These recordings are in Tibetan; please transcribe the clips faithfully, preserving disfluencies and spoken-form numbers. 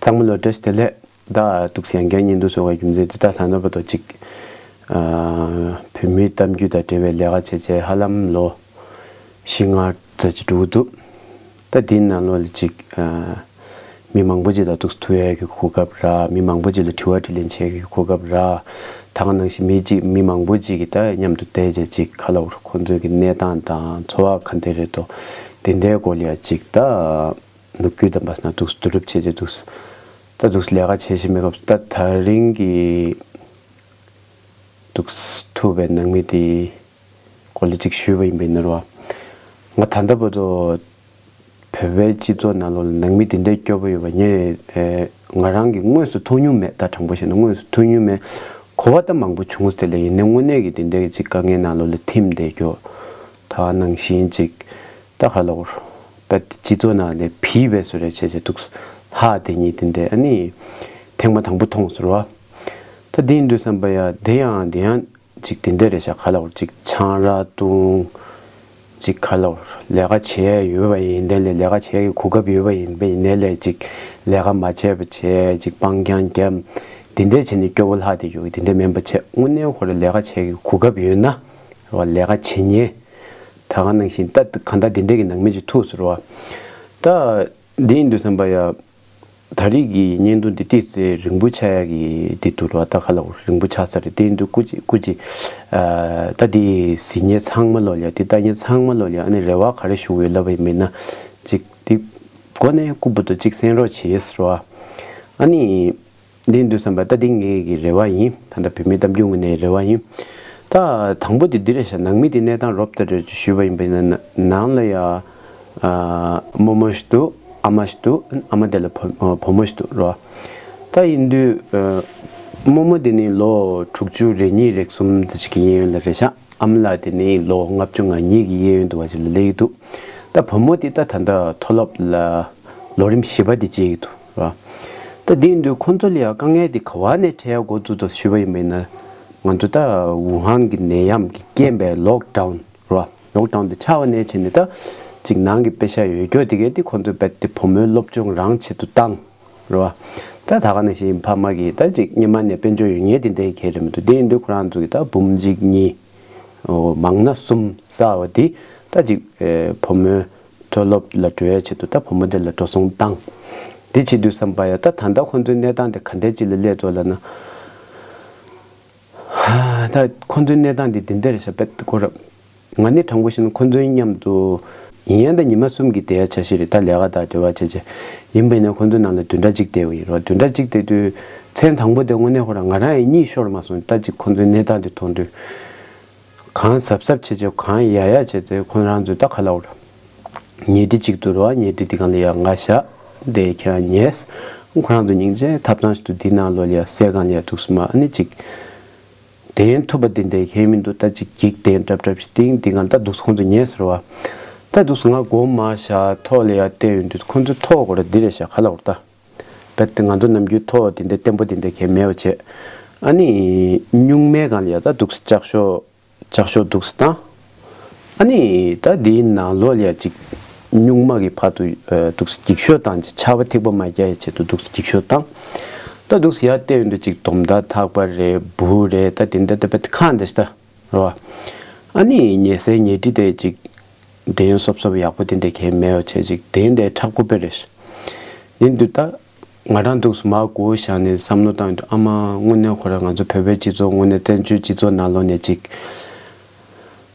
ཚང་མ་ལོ་བཀྲ་ཤིས་བདེ་ལེགས། ད་འདུག་སེ་ཡང་བསྐྱར་བརྙན་ཐུང་བཟོ་བའི་རྒྱུ་མཚན་དེ། ད་ད་ལྟ་བར་དུ་ཅིག་ཨ་བོད་མིའི་གཏམ་རྒྱུད་དང་འབྲེལ་བའི་ལས་ཀ་བྱས་བྱས་ཧ་ལམ་ལོ་བཞི་ལྔ་ཙམ་ཅིག་འགྲོ་གི་འདུག་ད་དེའི་ནང་ལོགས་ལ་ཅིག་ཨ་མི་མང་པོ་ཅིག་དང་འདུག་སེ་ཐུག་ཡས་ཀྱི་གོ་སྐབས་རག་མི་མང་པོ་ཅིག་ལ་དྲི་བ་དྲིས་ལན་བྱེད་ཡས་ཀྱི་གོ་སྐབས་རག་ད་ག་ནང་བཞིན་མི་གཅིག་མི་མང་པོ་ཅིག་གིས་ད་མཉམ་དུ་བསྡད་བྱས་ཅིག་ག་ལབ་དགོས་རེད། ཁོང་ཚོའི་གི་གནས་སྟངས་དང་འཚོ་བ་ག་འདྲ་རེད་འདུག་དེ་འདྲའི་སྐོར་ལ་ཡ་ཅིག་ད་ནུབ་རྒྱུད་དམ་པ་སོགས་འདུག་སེ་བསྡུ་རུབ་བྱས་བྱས་འདུག་ད་འདུག་སེ་ལས་ཀ་བྱེད་བཞིན་པའི་སྐབས་སུ། ད་ད་རིང་གི་འདུག་སེ་ཐུག་པའི་ནང་མི་དེའི་སྐོར་ལ་ཅིག་ཞུས་པ་ཡིན་པ་ཡིན་ན་རོ། ང་ད་ལྟ་བར་དུ་བོད་པའི་སྤྱི་ཚོགས་ནང་ལོགས་ལ་ནང་མི་དེ་འདྲའི་སྐྱོ་པོ་ཡོད་པ་ངས་ཨེ་ང་རང་གིས་དངོས་སུ་མཐོང་མྱོང་མེད། ད་དྲང་པོ་བཤད་ན་དངོས་སུ་མཐོང་མྱོང་མེད། གོ་བ་ད་མང་པོ་བྱུང་། དེ་ལ་ཡིན་ནའི་དངོས་གནས་ཀྱི་དེ་འདྲའི་ཅིག་དཀའ་ངལ་ནང་ལོགས་ལ་ཐིམ་བསྡད་རྒྱུ་ད་ནང་བཞིན་ཅིག་ད་ག་ལབ་དགོས་རེད། སྤྱི་ཚོགས་ནང་ནས་ཕྱིས་པའི་བཟོ་འདྲ་བྱས་བྱས་འདུག་སེ་ལྷག་བསྡད་མཁན་དེ་འདྲ་ཨ་ནི་ཐེངས་མ་དང་པོ་མཐོང་ཟེར་བ། ད་དེ་ཡིན་དུས་ཙམ་པ་ཡ་དེ་ཡང་དེ་ཡང་ཅིག་དེ་འདྲ་རེད་ཤག་ག་ལབ་དགོས་རེད། ཅིག་ཆང་རག་བཏུང་། ཅིག་ག་ལབ་དགོས་རེད། ལས་ཀ་བྱེད་ཡས་ཡོད་པ་ཡིན་དེ་ལས་ལས་ཀ་བྱེད་ཡས་ཀྱི་གོ་སྐབས་ཡོད་པ་ཡིན་པ་ཡིན་ནའི་ལས་ཅིག་ལས་ཀ་མ་བྱས་པ་བྱས་ཅིག་སྤང་རྐྱང་བརྒྱབ། དེ་འདྲ་བྱས་ནས་སྐྱོ་པོ་ལྷག་བསྡད་ཡོད་ཀྱི་དེ་འདྲ་མིན་པ་བྱས། དངོས་གནས་ཁོ་རང་ལས་ཀ་བྱེད་ཀྱི་གོ་སྐབས་ཡོད་ན་རེད་བ། ལས་ཀ་བྱེད་མཁན་ད་ག་ནང་བཞིན་ད་གང་ལྟར་དེ་འདྲ་གི་ནང་མི་ཅིག་ཐུག་ཟེར་བ། ད་འདི་ཡིན་དུས་ཙམ་པ་ཡ། ད་རེས་ཀྱི་བརྙན་ཐུང་འདི་ཏོག་ཙམ་རིང་པོ་ཆགས་ཡག་གི་འདི་འདུག་ར། ད་ག་ལབ་དགོས་རེད། རིང་པོ་ཆགས་ས་རེད། དེ་ཡིན་དུས་སྐུ་མཁྱེན་སྐུ་མཁྱེན། ཨ་ད་འདི་གཟིགས་མཁན་ཚང་མ་ལོགས་ལ་ཡ་འདི་ལྟ་མཁན་ཚང་མ་ལོགས་ལ་ཡ་ཨ་ནི་རེ་བ་ག་རེ་ཞུ་དགོས་ལབ་པ་ཡིན་ན་ཅིག་འདི་སྒོ་ནས་སྐུ་མདུན་དུ་ཅིག་གསན་རོགས་བྱེད་ཟེར་བ། ཨ་ནི་འདི་ཡིན་དུས་ཙམ་པ་ད་འདི་ངེད་ཀྱི་རེ་བ་ཡིན། ད་ལྟ་བོད་མིའི་གཏམ་རྒྱུད་ངོས་ནས་རེ་བ་ཡིན། ད་དང་པོ་དེ་འདི་རེད་ཤག་ནང་མི་དེ་གནས་སྟངས་རོབ་ཙམ་རེ་ཞུས་པ་ཡིན་པ་ཡིན་ན་ནང་ལ་ཡ། ཨ་རྨོ་མོ་ཞིག་འདུག་ཨ་མ་ཞིག་འདུག་ཨ་མ་དེ་ལ་བུ་བུ་མོ་ཞིག་འདུག་རོ། ད་ཡིན་དུས་ཨ་རྨོ་མོ་དེ་ནི་ལོ་དྲུག་ཅུ་རེ་གཉིས་རེ་གསུམ་ཙམ་ཞིག་གི་གཡས་གཡོན་ལ་རེད་ཤག་ཨ་མ་ལགས་དེ་ནི་ལོ་ལྔ་བཅུ་ང་གཉིས་ཀྱི་གཡས་གཡོན་དུ་བ་ཞིག་ལ་སླེབས་ཀྱི་འདུག་ད་བུ་མོ་དེ་ད་ད་ལྟ་མཐོ་སློབ་ལ་ལོ་རིམ་བཞི་པ་དེ་བྱེད་ཀྱི་འདུག་རོ། ད་དེ་ཡིན་དུས་ཁོང་ཚོ་ལ་ཡང་དཀའ་ངལ་དེ་ག་བ་ནས་འཕྲད་ཡག་འགོ་བཙུགས་འདུག་ཞུས་པ་ཡིན་པ་ཡིན་ན། ང་ཚོ་ད་ཝུ་ཧན་གྱི་ནད་ཡམས་ཀྱི་རྐྱེན་པས་ལོག་ཌའུན་རོ། ལོག་ཌའུན་དེ་ཆགས་པ་ནས་བྱས་ནས་ད་ཅིག་ནང་གི་པེ་ཤ་ཡོད་རྒྱུ་དེ་གས་དེ་ཁོང་ཚོས་རྦད་དེ་བུ་མོའི་སློབ་སྦྱོང་རང་ཆེད་དུ་བཏང་རོ། ད་ད་ག་ནང་བཞིན་ཕ་མ་གིས་ད་ཅིག་སྔོན་མ་ནས་དཔལ་འབྱོར་ཡོད་མཁན་དེ་འདྲའི་གས་རེད་མི་འདུག་དེ་ཡིན་དུས་ཁོ་རང་ཚོ་གིས་ད་འབུམ་གཅིག་གཉིས། ཨོ་མང་ན་གསུམ་བསགས་པ་དེ་ད་ཅིག་ཨེ་བུ་མོའི་མཐོ་སློབ་ལ་འགྲོ་ཡ་ཆེད་དུ་ད་བུ་མོ་དེ་ལ་འགྲོ་སོང་བཏང་། དེ་བྱེད་དུས་ཙམ་པ་ཡ་ད་ད་ལྟ་ཁོང་ཚོའི་གནས་སྟངས་དེ་ག་འདྲ་ཅིག་ལ་སླེབས་འདུག་ལབ་ན། ད་ཁོང་ཚོའི་གནས་སྟངས་དེ་འདི་འདྲ་རེད་ཤག་རྦད་དེ་ཁོ་ར། ང་ནི་དྲང་པོ་བཤད་ན་ཁོང་ཚོའི་མཉམ་དུ་ཡིན་ཡང་ད་ཉི་མ་གསུམ་གྱི་བསྡད་ཡ་འཆར་གཞི་རེད། ད་ལས་ཀ་དང་འབྲེལ་བ་བྱས་བྱས་ཡིན་པ་ཡིན་ན་ཁོང་ཚོའི་ནང་ལ་བདུན་ཕྲག་གཅིག་བསྡད་པ་ཡིན་རོ། བདུན་ཕྲག་གཅིག་བསྡད་དུས་མཚན་དང་པོ་དེ་དངོས་གནས་ཁོ་ར་ང་རང་ཡང་གཉིད་ཤོར་མ་སོང་། ད་ཅིག་ཁོང་ཚོའི་གནས་སྟངས་དེ་མཐོང་དུས། གང་གཟབ་གཟབ་བྱེད་བྱེད་གང་ཡ་ཡ་བྱེད་ཚེ་ཁོང་རང་ཚོས་ད་ག་ལབ་དགོས་རེད། ཉལ་ཁྲི་གཅིག་འདུག་རོ། ཉལ་ཁྲི་འདི་སྒང་ལ་ཡ་ང་བཞག་དེ་ཁྱེད་རང་ཉལ། ཁོ་རང་ཚོ་སྙིང་རྗེ་ཐབ་ཚང་ཞིག་འདུག་འདི་ནང་ལོགས་ལ་ཡ་སའི་སྒང་ལ་ཡ་འདུག་སེ་མར་ཨ་ནི་ཅིག་དེ་ཡན་ཐུབ་པ་འདི་འདྲ་ཁྱད་མི་འདུག་ད་ཅིག་འགྱིག་དེ་འདྲ་འདྲ་ཞིག་བཏིང་འདི་སྒང་ལ་ད་འདུག་སེ་ཁོང་ཚོ་ཉལ་ཟེར་བ། ད་འདུག་སེ་ང་སྒོ་མར་བཞག་ཐོག་ལ་ཡ་བལྟས་ཡོང་དུས་ཁོང་ཚོའི་ཐོག་སྐོར་འདི་རེད་ཤག་ག་ལབ་དགོས་རེད་ད། རྦད་དེ་ང་ཚོ་ནམ་རྒྱུན་ཐོག་དེ་འདྲ་བརྟན་པོ་དེ་འདྲ་གང་ཡང་མེད་པ་བྱས། ཨ་ནི་སྨྱུག་མའི་སྒང་ལ་ཡ་ད་འདུག་སེ་ལྕགས་ཤོག་ལྕགས་ཤོག་འདུག་སེ་བཏང་། ཨ་ནི་ད་དེའི་ནང་ལོགས་ལ་ཡ་ཅིག་སྨྱུག་མ་གི་བར་དུ་ཨ་འདུག་སེ་འགྱིག་ཤོག་བཏང་། ཅིག་ཆར་པ་ཐིགས་པ་མ་རྒྱག་ཡ་ཆེད་དུ་འདུག་སེ་འགྱིག་ཤོག་བཏང་། ད་འདུག་སེ་ཡར་བལྟས་ཡོང་དུས་ཅིག་དོམ་དང་ཐག་པ་རེད། འབུ་རེད། ད་དེ་འདྲ་ད་རྦད་དེ་ཁེངས་བསྡད་ཤག་ད། རེད་བ། ཨ་ནི་ཉལ་སའི་ཉལ་ཁྲི་དེ་ཅིག་གདན་སོབ་སོབ་ཡག་པོ་དེ་འདྲ་གང་ཡང་མེད་པ་བྱས། ཅིག་གདན་དེ་མཁྲེགས་པོ་དཔེ་རེད། ཡིན་དུས་ད་ང་རང་འདུག་སེ་མར་སྒོ་བཞག་ནས་བསམ་བློ་བཏང་དུས་ཨ་མ་དངོས་གནས་ཁོ་རང་ང་ཚོ་བོད་པའི་སྤྱི་ཚོགས་དངོས་གནས་བཙན་བྱོལ་སྤྱི་ཚོགས་ནང་ལོགས་ནས་ཅིག་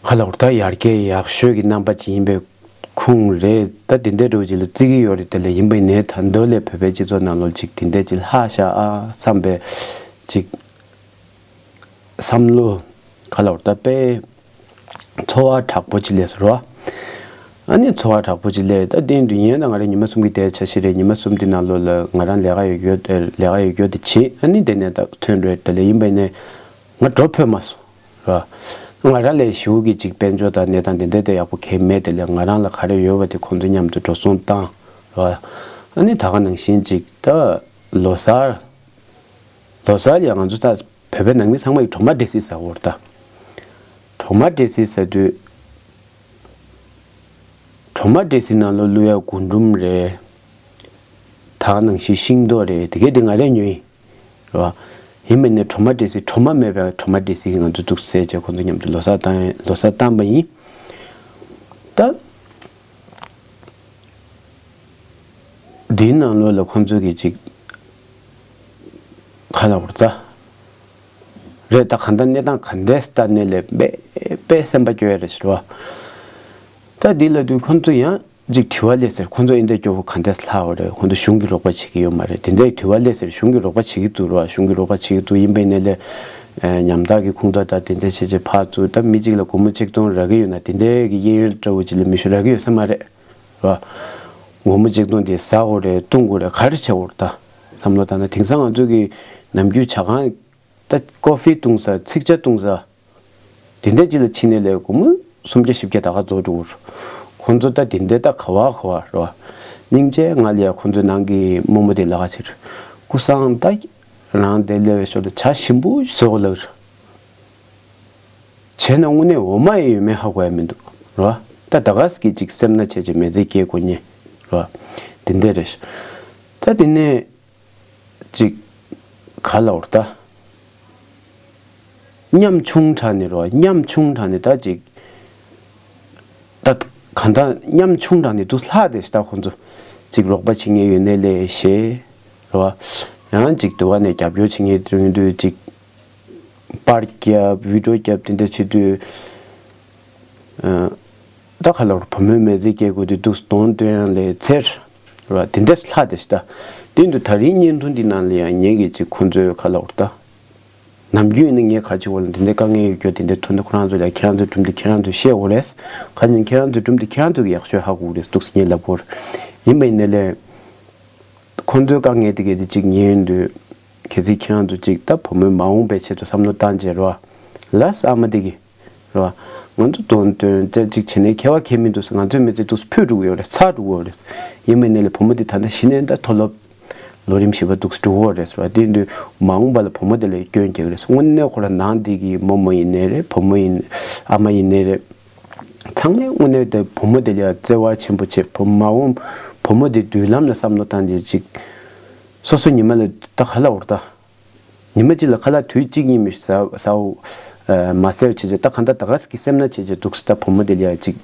ག་ལབ་དགོས་རེད་ད། ཡར་རྒྱས་ཡག་ཤོས་ཀྱི་རྣམ་པ་ཅིག་ཡིན་པའི་ཁུངས་རེད། ད་དེ་འདྲའི་འདྲ་བོ་ཅིག་ལ་བརྩི་གི་ཡོད་རེད། དེ་ལས་ཡིན་པ་ཡིན་ནའི་ད་དུང་ལས་བོད་པའི་སྤྱི་ཚོགས་ནང་ལོགས་ཅིག་དེ་འདྲ་ཅིག་ལྷག་ཤག་ཨ་བསམ་པའི་ཅིག་བསམ་བློ་ག་ལབ་དགོས་རེད་ད། དཔེ་ཚོར་བ་དྲག་པོ་ཅིག་སླེབས་སོང་རོ། ཨ་ནི་ཚོར་བ་དྲག་པོ་ཅིག་སླེབས། ད་དེ་ཡིན་དུས་ཡིན་ན་ང་རང་ཉི་མ་གསུམ་གྱི་བསྡད་ཡ་འཆར་གཞི་རེད། ཉི་མ་གསུམ་དེ་ནང་ལོགས་ལ་ང་རང་ལས་ཀ་ཡོད་རྒྱུ་ལས་ཀ་ཡོད་རྒྱུ་དེ་བྱེད། ཨ་ནི་དེ་ནས་ད་ཐོན་རེད། དེ་ལས་ཡིན་པ་ཡིན་ནའི་ང་འགྲོ་ཕོད་མ་སོང་རོ། ང་རང་ལས་གཞུག་གི་ཅིག་དཔལ་འབྱོར་དང་གནས་སྟངས་དེ་འདྲ་དེ་ཡག་པོ་གང་ཡང་མེད། དེ་ལས་ང་རང་ལ་ག་རེ་ཡོད་པ་དེ་ཁོང་ཚོ་མཉམ་དུ་འགྲོ་སོང་བཏང་རོ། ཨ་ནི་ད་ག་ནང་བཞིན་ཅིག་ད་ལོ་གསར་ལོ་གསར་ལ་ཡང་ང་ཚོ་ད་བོད་པའི་ནང་མི་ཚང་མ་གིས་གྲོ་མ་འབྲས་སིལ་ཟ་གི་ཡོད་རེད་ད། གྲོ་མ་འབྲས་སིལ་ཟ་དུས་གྲོ་མ་འབྲས་སིལ་ནང་ལོགས་བླུག་ཡ་རྒུན་འབྲུམ་རེད། ད་ ད་ནང་བཞིན་ཤིང་ཏོག་རེད། དེ་གས་དེ་ང་རས་ཉོས་ཡིན། རེད་བ། ཡིན་མིན་ནས་གྲོ་མ་འབྲས་སིལ། གྲོ་མ་མེད་པའི་གྲོ་མ་འབྲས་སིལ་ང་ཚོ་འདུག་ཟེར་བྱས་ཁོང་ཚོ་མཉམ་དུ་ལོ་གསར་བཏང་། ལོ་གསར་བཏང་པ་ཡིན། ད་འདིའི་ནང་ལོགས་ལ་ཁོང་ཚོ་གིས་ཅིག་ག་རེ་ལབ་དགོས་རེད་ད། རེད་ད། གང་ལྟར་གནས་སྟངས་ག་འདྲས་ལྟ་ནས་ལས་དཔེ་དཔེ་སེམས་པ་སྐྱོ་ཡ་རེད་ཟེར་བ། ད་འདི་ལབ་དུས་ཁོང་ཚོ་ཡང་ཅིག་དྲི་བ་སླེབས་ཟེར། ཁོང་ཚོ་འདི་འདྲ་སྐྱོ་པོ་ག་འདྲས་ལྷག་པ་རེད། ཁོང་ཚོ་གཞུང་གིས་རོགས་པ་བྱེད་ཀྱི་ཡོད་མ་རེད། དེ་འདྲའི་དྲི་བ་སླེབས་ཟེར། གཞུང་གིས་རོགས་པ་བྱེད་ཀྱི་འདུག་རེད་བ། གཞུང་གིས་རོགས་པ་བྱེད་ཀྱི་འདུག་ཡིན་པའི་ནས་ལས་ཉམ་ཐག་གི་ཁུངས་དག་དང་དེ་འདྲ་བྱས་བྱས་ཕར་ཚུར། ད་མི་གཅིག་ལ་སྒོར་མོ་ཆིག་སྟོང་རག་གི་ཡོད་ན་དེ་འདྲའི་གི་གཡས་གཡོན་འདྲ་བོ་ཅིག་ལ་མི་ཞུ་རག་གི་ཡོད་ས་མ་རེད། རེད་བ། སྒོར་མོ་ཆིག་སྟོང་དེ་ཟ་དགོས་རེད། བཏུང་དགོས་རེད། ག་རེ་བྱེད་དགོས་རེད་ད། བསམ་བློ་བཏང་ན་དེང་སང་ང་ཚོ་གི་ནམ་རྒྱུན་ཇ་ཁང་ད་ཀོ་ཧྥི་བཏུང་ས། ཚིག་ཇ་བཏུང་ས། དེ་འདྲ་ཅིག་ལ་ཕྱིན་ནས་ལས་སྒོར་མོ་སུམ་བརྒྱ་བཞི་བརྒྱ་ད་ག་རྫོགས་འགྲོ་གི་རེད། ཁོང་ཚོ་ད་དེ་འདྲ་ད་ག་བ་ག་བ་རེད་བ། སྙིང་རྗེ་ང་ལ་ཡ་ཁོང་ཚོའི་ནང་གི་རྨོ་མོ་དེ་ལབ་ཀྱི་རེད། ཀུན་བཟང་ད་རང་དེ་སླེབས་པའི་ཞོར་དུ་ཇ་ཞིམ་པོ་ཞིག་བཟོ་དགོས་ལབ་ཀྱི་རེད། བྱས་ན་དངོས་གནས་འོ་མ་ཡོད་མེད་ཧ་གོ་ཡ་མི་འདུག་རེད་བ། ད་ད་ག་ཟེ་གི་ཅིག་སེམས་ནང་བྱས་བྱས་མི་ཚེ་སྐྱེལ་དགོས་ཉེན་རེད་བ། དེ་འདྲ་རེད། ད་དེ་ནས་ཅིག་ག་རེ་ལབ་དགོས་རེད་ད། ཉམ་ཆུང་དྲགས་ནས་རེད་བ། ཉམ་ཆུང་དྲགས་ནས་ད་ཅིག་ད་གང་ལྟར་ཉམ་ཆུང་དྲགས་ནས་འདུག་ལྷག་བསྡད་ཤག་ད་ཁོང་ཚོ་ཅིག་རོགས་པ་བྱེད་མཁན་ཡོད་ནའི་ལས་ཞེས་རེད་བ། ཡང་ཅིག་དེ་བ་ནས་རྒྱབ་སྐྱོར་བྱེད་མཁན་ཡོང་དུས་ཅིག་པར་རྒྱབ། བི་ཌི་ཡོ་རྒྱབ། དེ་འདྲ་བྱེད་དུས། ཨ། ད་ག་རེ་ལབ་དགོས་རེད། བུ་མོའི་མི་ཚེ་སྐྱེལ་དགོས་དུས་འདུག་སེ་གདོང་སྟོན་ཡ་ལས་འཚེར་བ་དེ་འདྲ་ལྷག་བསྡད་ཤག་ད། དེ་འདུག་ད་རིང་བརྙན་ཐུང་འདི་ནང་ལ་ཡང་ངེད་ཀྱིས་ཅིག་ཁོང་ཚོའི་ག་རེ་ལབ་དགོས་རེད་ད། ནམ་རྒྱུན་ནི་ངས་ག་རེ་བྱེད་དགོས་རེད། འདི་འདྲའི་དཀའ་ངལ་ཡོད་རྒྱུ་དེ་འདྲ་ཐོན་དུས་ཁོ་རང་ཚོ་ལ་ཁྱེད་རང་ཚོའི་གྲུབ་འབྲས་ཁྱེད་རང་ཚོས་ཤེས་དགོས་རེད། ག་ཅིག་ཁྱེད་རང་ཚོའི་གྲུབ་འབྲས་ཁྱེད་རང་ཚོ་གིས་ཡག་ཤོས་ཧ་གོ་གི་རེད་འདུག་ཟེར་ངས་ལབ་དགོས་རེད། ཡིན་པ་ཡིན་ནའི་ལས་ཁོང་ཚོའི་དཀའ་ངལ་དེ་གས་དེ་ཅིག་ཉན་ཡོང་དུས། གལ་སྲིད་ཁྱེད་རང་ཚོ་ཅིག་ད་བུ་མོའི་མ་འོངས་པའི་ཆེད་དུ་བསམ་བློ་བཏང་བྱས་རེད་བ། ལགས་སོ། ཨ་མ་དེ་གིས་རེད་བ། ང་ཚོ་གདོང་སྟོན་ཏེ་ཅིག་བྱས་ནས་ཁྱད་པར་གང་ཡང་མི་འདུག་ཟེར། ང་ཚོའི་མི་ཚེ་འདུག་སེ་འཕོས་འགྲོ་གི་ཡོད་རེད། ཚར་འགྲོ་གི་ཡོད་རེད། ཡིན་པ་ཡིན་ནའི་ལས་བུ་མོ་དེ་ད་ལྟ་གཞི་ནས་ད་མཐོ་སློབ་ལོ་རིམ་བཞི་པ་འདུག་སེ་འགྲོ་གི་ཡོད་རེད་ཟེར་བ། དེ་ཡིན་དུས་མ་འོངས་པ་ལ་བུ་མོ་དེ་ལ་སྐྱོན་རྒྱག་གི་རེད་ཟེར། དངོས་གནས་ཁོ་རང་ནང་དེ་གི་རྨོ་མོ་ཡིན་ནའི་རེད། བུ་མོ་ཡིན། ཨ་མ་ཡིན་ནའི་རེད། ཚང་མས་དངོས་གནས་དེ་བུ་མོ་དེ་ལ་བརྩེ་བ་ཆེན་པོ་བྱེད། བུ་མ་འོངས་བུ་མོ་དེ་མདུན་ལམ་ལ་བསམ་བློ་བཏང་རྗེས་ཅིག་སོ་སོ་ཉི་མ་ལ་ད་ག་རེ་ལབ་དགོས་རེད་ད། ཉི་མ་གཅིག་ལ་ཁ་ལག་དུས་གཅིག་གཉིས་མི་ཟ་ཟ་འོ། མ་ཟ་འོ་བྱས་བྱས་ད་གང་ལྟར་ད་ག་ཟེ་གི་སེམས་ནང་བྱས་བྱས་འདུག་སེ་ད་བུ་མོ་དེ་ལ་ཡ་ཅིག་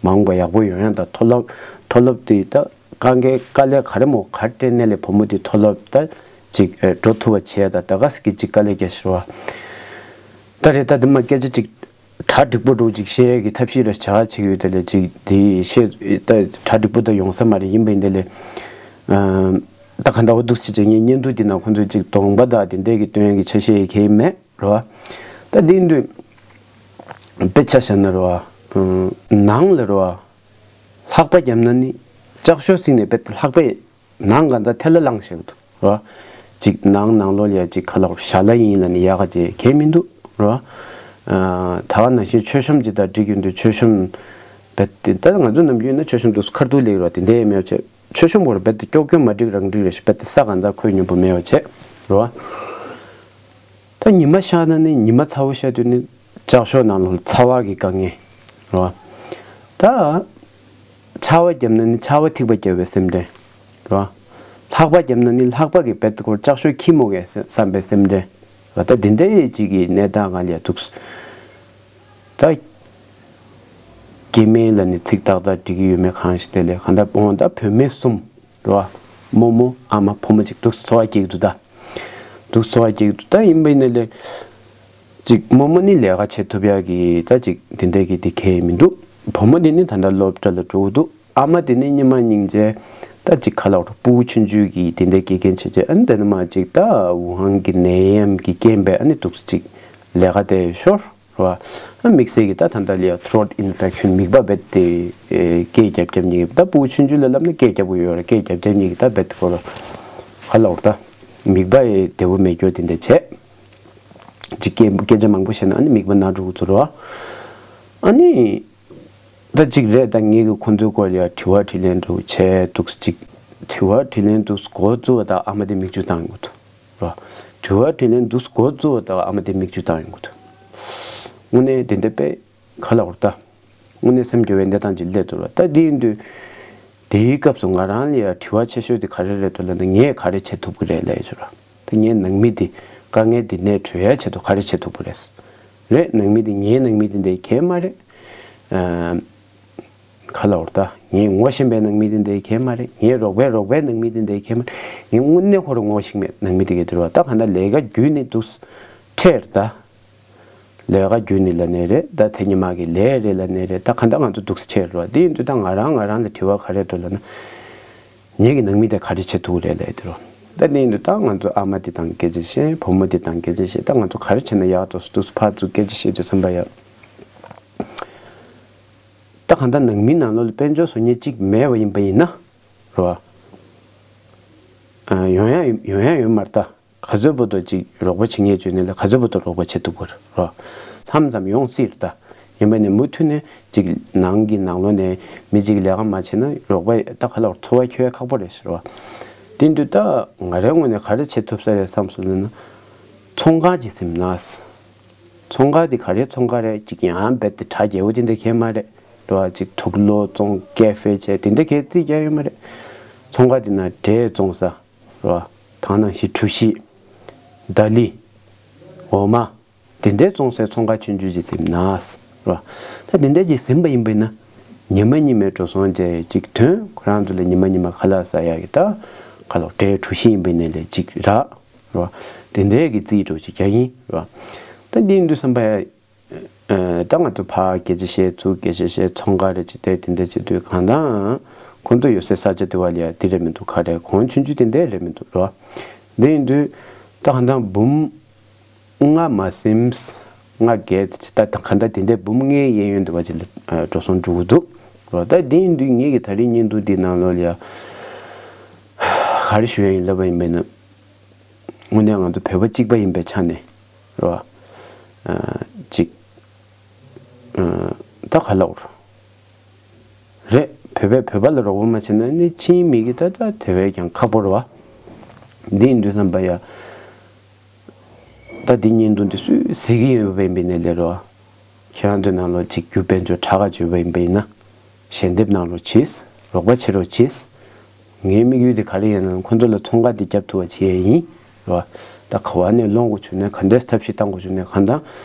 མ་འོངས་པ་ཡག་པོ་ཡོང་ཡ་ད། མཐོ་སློབ་མཐོ་སློབ་དེ་ད་དཀའ་ངལ་དཀའ་ལས་ག་རེ་མོ་ག་རེ་སྤྲད་ནའི་ལས་བུ་མོ་དེ་མཐོ་སློབ་ད་ཅིག་འགྲོ་ཐུབ་པ་བྱས་ད། ད་ག་ཟེ་གི་ཅིག་དཀའ་ལས་རྒྱག་ཤི་བ། ད་རེད། ད་དེ་མ་སྐད་ཆ་ཅིག་གྲ་འགྲིག་པོ་འདྲ་བོ་ཅིག་བཤད་ཡས་ཀྱི་ཐབས་ཤེས་རེ་བྱ་བྱེད་ཀྱི་ཡོད་དེ་ལས་ཅིག་དེ་བཤད་ད་གྲ་འགྲིག་པོ་ད་ཡོང་ས་མ་རེད། ཡིན་པ་ཡིན་དེ་ལས། ཨམ། ད་ག་འདྲ་བོ་འདུག་སེ་བྱས་ངས་བརྙན་ཐུང་འདི་ནང་ཁོང་ཚོས་ཅིག་གདོང་པ་དང་དེ་འདྲས་ཀྱི་སྟོན་ཡས་ཀྱི་ཆ་ཤས་ཡི་གེ་མེད་རེད་བ། ད་དེ་ཡིན་དུས་དཔེ་ཆ་བཞག་ན་རེད་བ། ཨམ། ནང་ལ་རེད་བ། ལྷགས་པ་བརྒྱབ་ན་ནི་ལྕགས་ཤོག་བསྲིངས་ནས་དཔེ་ལྷགས་པས། ནང་ག་འདྲ་ཐལ་ལ་ལངས་བཞག་འདུག་རོ། ཅིག་ནང་ནང་ལོགས་ལ་ཡ་ཅིག་ག་ལ་ཞྭ་ལ་ཡིན་ལ་ནི་ཡག་ག་ཅེས་གལ་མི་འདུག་རོ། ཨ། ད་ག་ནང་བཞིན་མཆོད་གཤོམ་ཅིག་དང་འགྲིག་ཡོང་དུས་མཆོད་གཤོམ་རྦད་དེ་ད་ང་ཚོ་ནམ་རྒྱུན་ཡིན་ན་མཆོད་གཤོམ་འདུག་ཁ་ཐུག་ལེགས་རོ་དེ་འདྲ་ཡང་མེད་བྱས་མཆོད་གཤོམ་བོར་རྦད་དེ་ཀྱོག་ཀྱོག་མ་འགྲིག་རང་འགྲིག་རེ་ཞིག་རྦད་དེ་ས་ག་འདྲ་ཁོད་སྙོམས་པོ་མེད་བྱས་རོ། ད་ཉི་མ་ཤར་ན་ནི་ཉི་མ་ཚ་བོ་ཤར་དུས་ནི་ལྕགས་ཤོག་ནང་ལོགས་ཚ་བ་གི་དཀའ་ངལ་རོ། ད་ཆར་བ་བརྒྱབ་ན་ནི་ཆར་བ་ཐིགས་པ་བརྒྱབ་པའི་སེམས་ཁྲལ་རོ། ལྷགས་པ་བརྒྱབ་ན་ནི་ལྷགས་པ་གི་རྦད་དེ་ཁོར་ལྕགས་ཤོག་ཁྱི་མོ་གས་བསམ་པའི་སེམས་ཁྲལ་རོ། ད་དེ་འདྲའི་ཅིག་གི་གནས་སྟངས་ང་ལ་ཡ་འདུག་ད་སྐྱེ་དམན་ལ་ནི་ཚིག་ཏག་ཏག་འགྲིག་གི་ཡོད་མེད་གང་ཞིག་དེ་ལས་གང་ལྟར་འོང་ད་བུད་མེད་གསུམ། རོ། རྨོ་མོ་ཨ་མ་བུ་མོ་གཅིག་འདུག་འཚོ་བ་སྐྱེལ་གྱི་འདུག་ད། འདུག་འཚོ་བ་སྐྱེལ་གྱི་འདུག་ད་ཡིན་པ་ཡིན་ན་ལས། གཅིག་རྨོ་མོ་ནི་ལས་ཀ་བྱེད་ཐུབ་ཡག་གི་ད་གཅིག་དེ་འདྲ་གི་དེ་གས་མི་འདུག་བུ་མོ་དེ་ནི་ད་ལྟ་སློབ་གྲྭ་ལ་འགྲོ་གི་འདུག་ཨ་མ་དེ་ནི་སྙེ་མ་སྙིང་རྗེ། ད་གཅིག་ག་ལ་བར་སྤུ་གུ་ཆུང་ཆུང་གི་དེ་འདྲ་དགེ་རྒན་བྱེད་བྱེད་ཨ་ནི་ད་ནི་མ་གཅིག་ད་ཝུ་ཧན་གི་ནད་ཡམས་ཀྱི་རྐྱེན་པས་ཨ་ནི་འདུག་གཅིག་ལས་ཀ་དེ་ཤོར། རོ། ཨ་དམིགས་བསལ་གྱི་ད་ད་ལྟ་ལ་ཡ་throat infection མིད་པ་རྦད་དེ་ཨེ་སྐད་རྒྱབ་རྒྱབ་གཉིས་ཀྱི་ད་སྤུ་གུ་ཆུང་ཆུང་ལ་ལབ་ན་སྐད་རྒྱབ་དགོས་ཡོད་རེད། སྐད་རྒྱབ་རྒྱབ་གཉིས་ཀྱི་ད་རྦད་དེ་ཁོ་ལ་ཧ་ལ་བོར་ད་མིད་པ་ཨེ་བདེ་བོ་མེད་རྒྱུ་དེ་འདྲ་བྱས། ཅིག་སྐད་སྐད་ཆ་མང་པོ་བཤད་ན་ཨ་ནི་མིད་པ་ན་འགྲོ་གི་ཚོ་རོ། ཨ་ནི་ད་ཅིག་རེད། ད་ངེད་ཀྱི་ཁོང་ཚོའི་སྐོར་ལ་ཡ་དྲི་བ་དྲིས་ལན་འདྲ་བོ་བྱས་འདུག་ཅིག་དྲི་བ་དྲིས་ལན་འདུག་འགོ་བཙུགས་པ་ད་ཨ་མ་དེ་མིག་ཆུ་བཏང་ཡོང་གི་འདུག་རོ། དྲི་བ་དྲིས་ལན་འདུག་འགོ་བཙུགས་པ་དང་ཨ་མ་དེ་མིག་ཆུ་བཏང་ཡོང་གི་འདུག་དངོས་གནས་དེ་འདྲ་དཔེ་ག་ལ་བར་ད། དངོས་གནས་སེམས་སྐྱོ་བའི་གནས་སྟངས་ཅིག་སླེབས་འདུག་ར། ད་དེ་ཡིན་དུས་ དེའི་སྐབས་སུ་ང་རང་ལ་ཡང་དྲི་བ་ཆེ་ཤོས་དེ་ག་རེ་རེད་འདུག་ལབ་ན། ངས་ག་རེ་བྱེད་ཐུབ་ཀྱི་རེད་ལབ་ཡོད་ར། ད་ངས་ནང་མི་དེ་དཀའ་ངལ་འདི་ནས་གྲོལ་ཡ་ཆེད་དུ་ག་རེ་བྱེད་ཐུབ་ཀྱི་རེད། རེད། ནང་མི་དེ་ངའི་ནང་མི་དེ་འདྲ་གང་ཡང་མ་རེད། ཨ། ག་ལབ་དགོས་རེད། ད་ངས་ངོ་ཤེས་པའི་ནང་མི་དེ་འདྲ་གང་ཡང་མ་རེད། ངའི་རོགས་པའི་རོགས་པའི་ནང་མི་དེ་འདྲ་གང་ཡང་མ་རེད། ངས་དངོས་གནས་ཁོ་རང་ངོ་ཤེས་མེད་ནང་མི་དེ་ག་དེ་རེད་བ། ད་གང་ལྟར་ལས་ཀ་བརྒྱུད་ནས་འདུག་སེ་འཕྲད་རེད་ད། ལས་ཀ་བརྒྱུད་ནས་ལབ་ནའི་རེད། ད་མཚན་ཉི་མ་གི་ལས་རེད་ལབ་ནའི་རེད། ད་གང་ལྟར་ང་ཚོ་འདུག་སེ་འཕྲད་རེད་བ། དེ་ཡིན་དུས་ད་ང་རང་ང་རང་ལ་དྲི་བ་ག་རེ་འདུག་ལབ་ན། ངེད་ཀྱི་ནང་མི་དེ་ག་རེ་བྱེད་ཐུབ་རེད་ལབ་དེ་རེད། ད་དེ་ཡིན་དུས་ད་ང་ཚོ་ཨ་མ་དེ་དང་སྐད་ཆ་བཤད། བུ་མོ་དེ་དང་སྐད་ཆ་བཤད། ད་ང་ཚོ་ག་རེ་བྱས་ན་ཡག་འདུག་སེ་འདུག་སེ་ཕར་ཚུར་སྐད་ཆ་བཤད་དུས་ཙམ་པ་ཡ། ད་གང་ལྟར་ནང་མི་ནང་ལོགས་ལ་དཔལ་འབྱོར་བཟོ་མཁན་གཅིག་མེད་པ་ཡིན་པ་ཡིན་ན་རེད་བ། ཨ། ཡོང་ཡ་ཡོང་ཡ་ཡོད་མ་རེད་ད། ག་ཚོད་བར་དུ་ཅིག་རོགས་པ་བྱེད་མཁན་བྱུང་ནས་ལ་ག་ཚོད་བར་དུ་རོགས་པ་བྱེད་ཐུབ་ཀྱི་རེད། མཚམས་མཚམས་ཡོང་སྲིད་རེད་ད། ཡིན་པ་ནས་མུ་མཐུད་ནས་ཅིག་ནང་གི་ནང་ལོགས་ནས་མི་གཅིག་ལས་ཀ་མ་བྱས་ན་རོགས་པ་ད་ག་ལ་འཚོ་བ་འཁྱོལ་ཡ་ཁག་པོ་རེད་ཟེར་བ། དེ་འདུག་ད་ང་རའི་ངོས་ནས་ག་རེ་བྱེད་ཐུབ་ས་རེད་བསམ་སོང་ན། ཚོང་ཁང་ཅིག་ཟིན་ན། ཚོང་ཁང་དེ་ག་རེ་ཚོང་ཁང་རེད། ཅིག་ཡང་རྦད་དེ་གྲ་རྒྱས་པོ་དེ་འདྲ་གང་ཡང་མ་རེད་རེད་བ། ཅིག་དུག་ལོག་བཙོང་། ཀེ་ཧྥེ་བྱས་དེ་འདྲ་གང་ཡང་རྩིས་རྒྱག་ཡོད་མ་རེད། ཚོང་ཁང་དེ་ན་འབྲས་བཙོང་ས་རེད་བ། དེ་ནང་བཞིན་གྲོ་ཞིབ། ད་ལི། འོ་མ། དེ་འདྲའི་བཙོང་སའི་ཚོང་ཁང་ཆུང་ཆུང་ཅིག་ཟིན་ན་རེད་བ། ད་དེ་འདྲ་ཅིག་ཟིན་པ་ཡིན་པ་ཡིན་ན། ཉི་མ་ཉི་མའི་འགྲོ་སོང་བྱས་ཅིག་ཐོན། ཁོ་རང་ཚོ་ལ་ཉི་མ་ཉི་མ་ཁ་ལག་ཟ་ཡག་གི་ད་ག་ལབ་དགོས་རེད། འབྲས་གྲོ་ཞིབ་ཡིན་པ་ཡིན་ནའི་ལས་ཅིག་རག་རེད་བ། དེ་འདྲའི་གི་རྩིས་འགྲོ་ཅིག་རྒྱག་ཡིན་རེད་བ། ད་འདི་ཡིན་དུས་ཙམ་པ་ཡ། ཨ། ད་ང་ཚོ་ཕར་སྐད་ཆ་བཤད། ཚུར་སྐད་ཆ་བཤད། ཚོང་ཁང་རེད་ཅིག་བལྟས། དེ་འདྲ་བྱེད་དུས་གང་ལྟར་ཁོང་ཚོ་ཡོད་སའི་ས་ཆ་དེ་བ་ལ་ཡ་འདི་རེད་མི་འདུག་ག་རེ་གོང་ཆུང་ཆུང་དེ་འདྲ་རེད་མི་འདུག་རེད་བ། འདི་ཡིན་དུས་ད་གང་ལྟར་འབུམ་ལྔ་མ་ཟིན། ལྔ་བརྒལ་ཅིག་ད་གང་ལྟར་དེ་འདྲའི་འབུམ་ལྔའི་གཡས་གཡོན་དེ་བ་ཅིག་ལ་འགྲོ་སོང་འགྲོ་གི་འདུག་རེད་བ། ད་འདི་ཡིན་དུས་ངེད་ཀྱི་ད་རེས་བརྙན་ཐུང་འདི་ནང་ལོགས་ལ་ཡ་ག་རེ་ཞུ་ཡ་ཡིན་ལབ་པ་ཡིན་པས་ན། དངོས་གནས་ང་ཚོ་བོད་པ་གཅིག་པ་ཡིན་པའི་ཆ་ནས་རེད་བ། ཨ། ཅིག་ཨ། ད་ག་ལབ་དགོས་རེད། བོད་པས་བོད་པ་ལ་རོགས་པ་མ་བྱས་ན་ནི་ཕྱིའི་མི་གིས་ད་ད་དེ་བས་ཀྱང་ཁག་པོ་རེད་བ། འདི་ཡིན་དུས་ཙམ་པ་ཡ། ད་འདི་བརྙན་ཐུང་འདི་སུས་གཟིགས་ཀྱི་ཡོད་པ་ཡིན་པ་ཡིན་ནའི་ལས་རེད་བ། ཁྱེད་རང་ཚོའི་ནང་ལོགས་ཅིག་རྒྱུ་དཔལ་འབྱོར་དྲག་ག་ཡོད་པ་ཡིན་པ་ཡིན་ན། ཞལ་འདེབས་གནང་རོགས་གྱིས། རོགས་པ་བྱེད་རོགས་གྱིས། ངའི་དམིགས་ཡུལ་དེ་ག་རེ་ཡིན་ན་ཁོང་ཚོ་ལ་ཚོང་ཁང་དེ་རྒྱབ་ཐུབ་པ་བྱེད་ཡས་ཡིན། རེད་བ། ད་ག་བ་ནས་སློང་དགོས་བྱུང་ན། ག་འདྲས་ཐབས་ཤེས་བཏང་དགོས་བྱུང་ན། གང་ལྟར་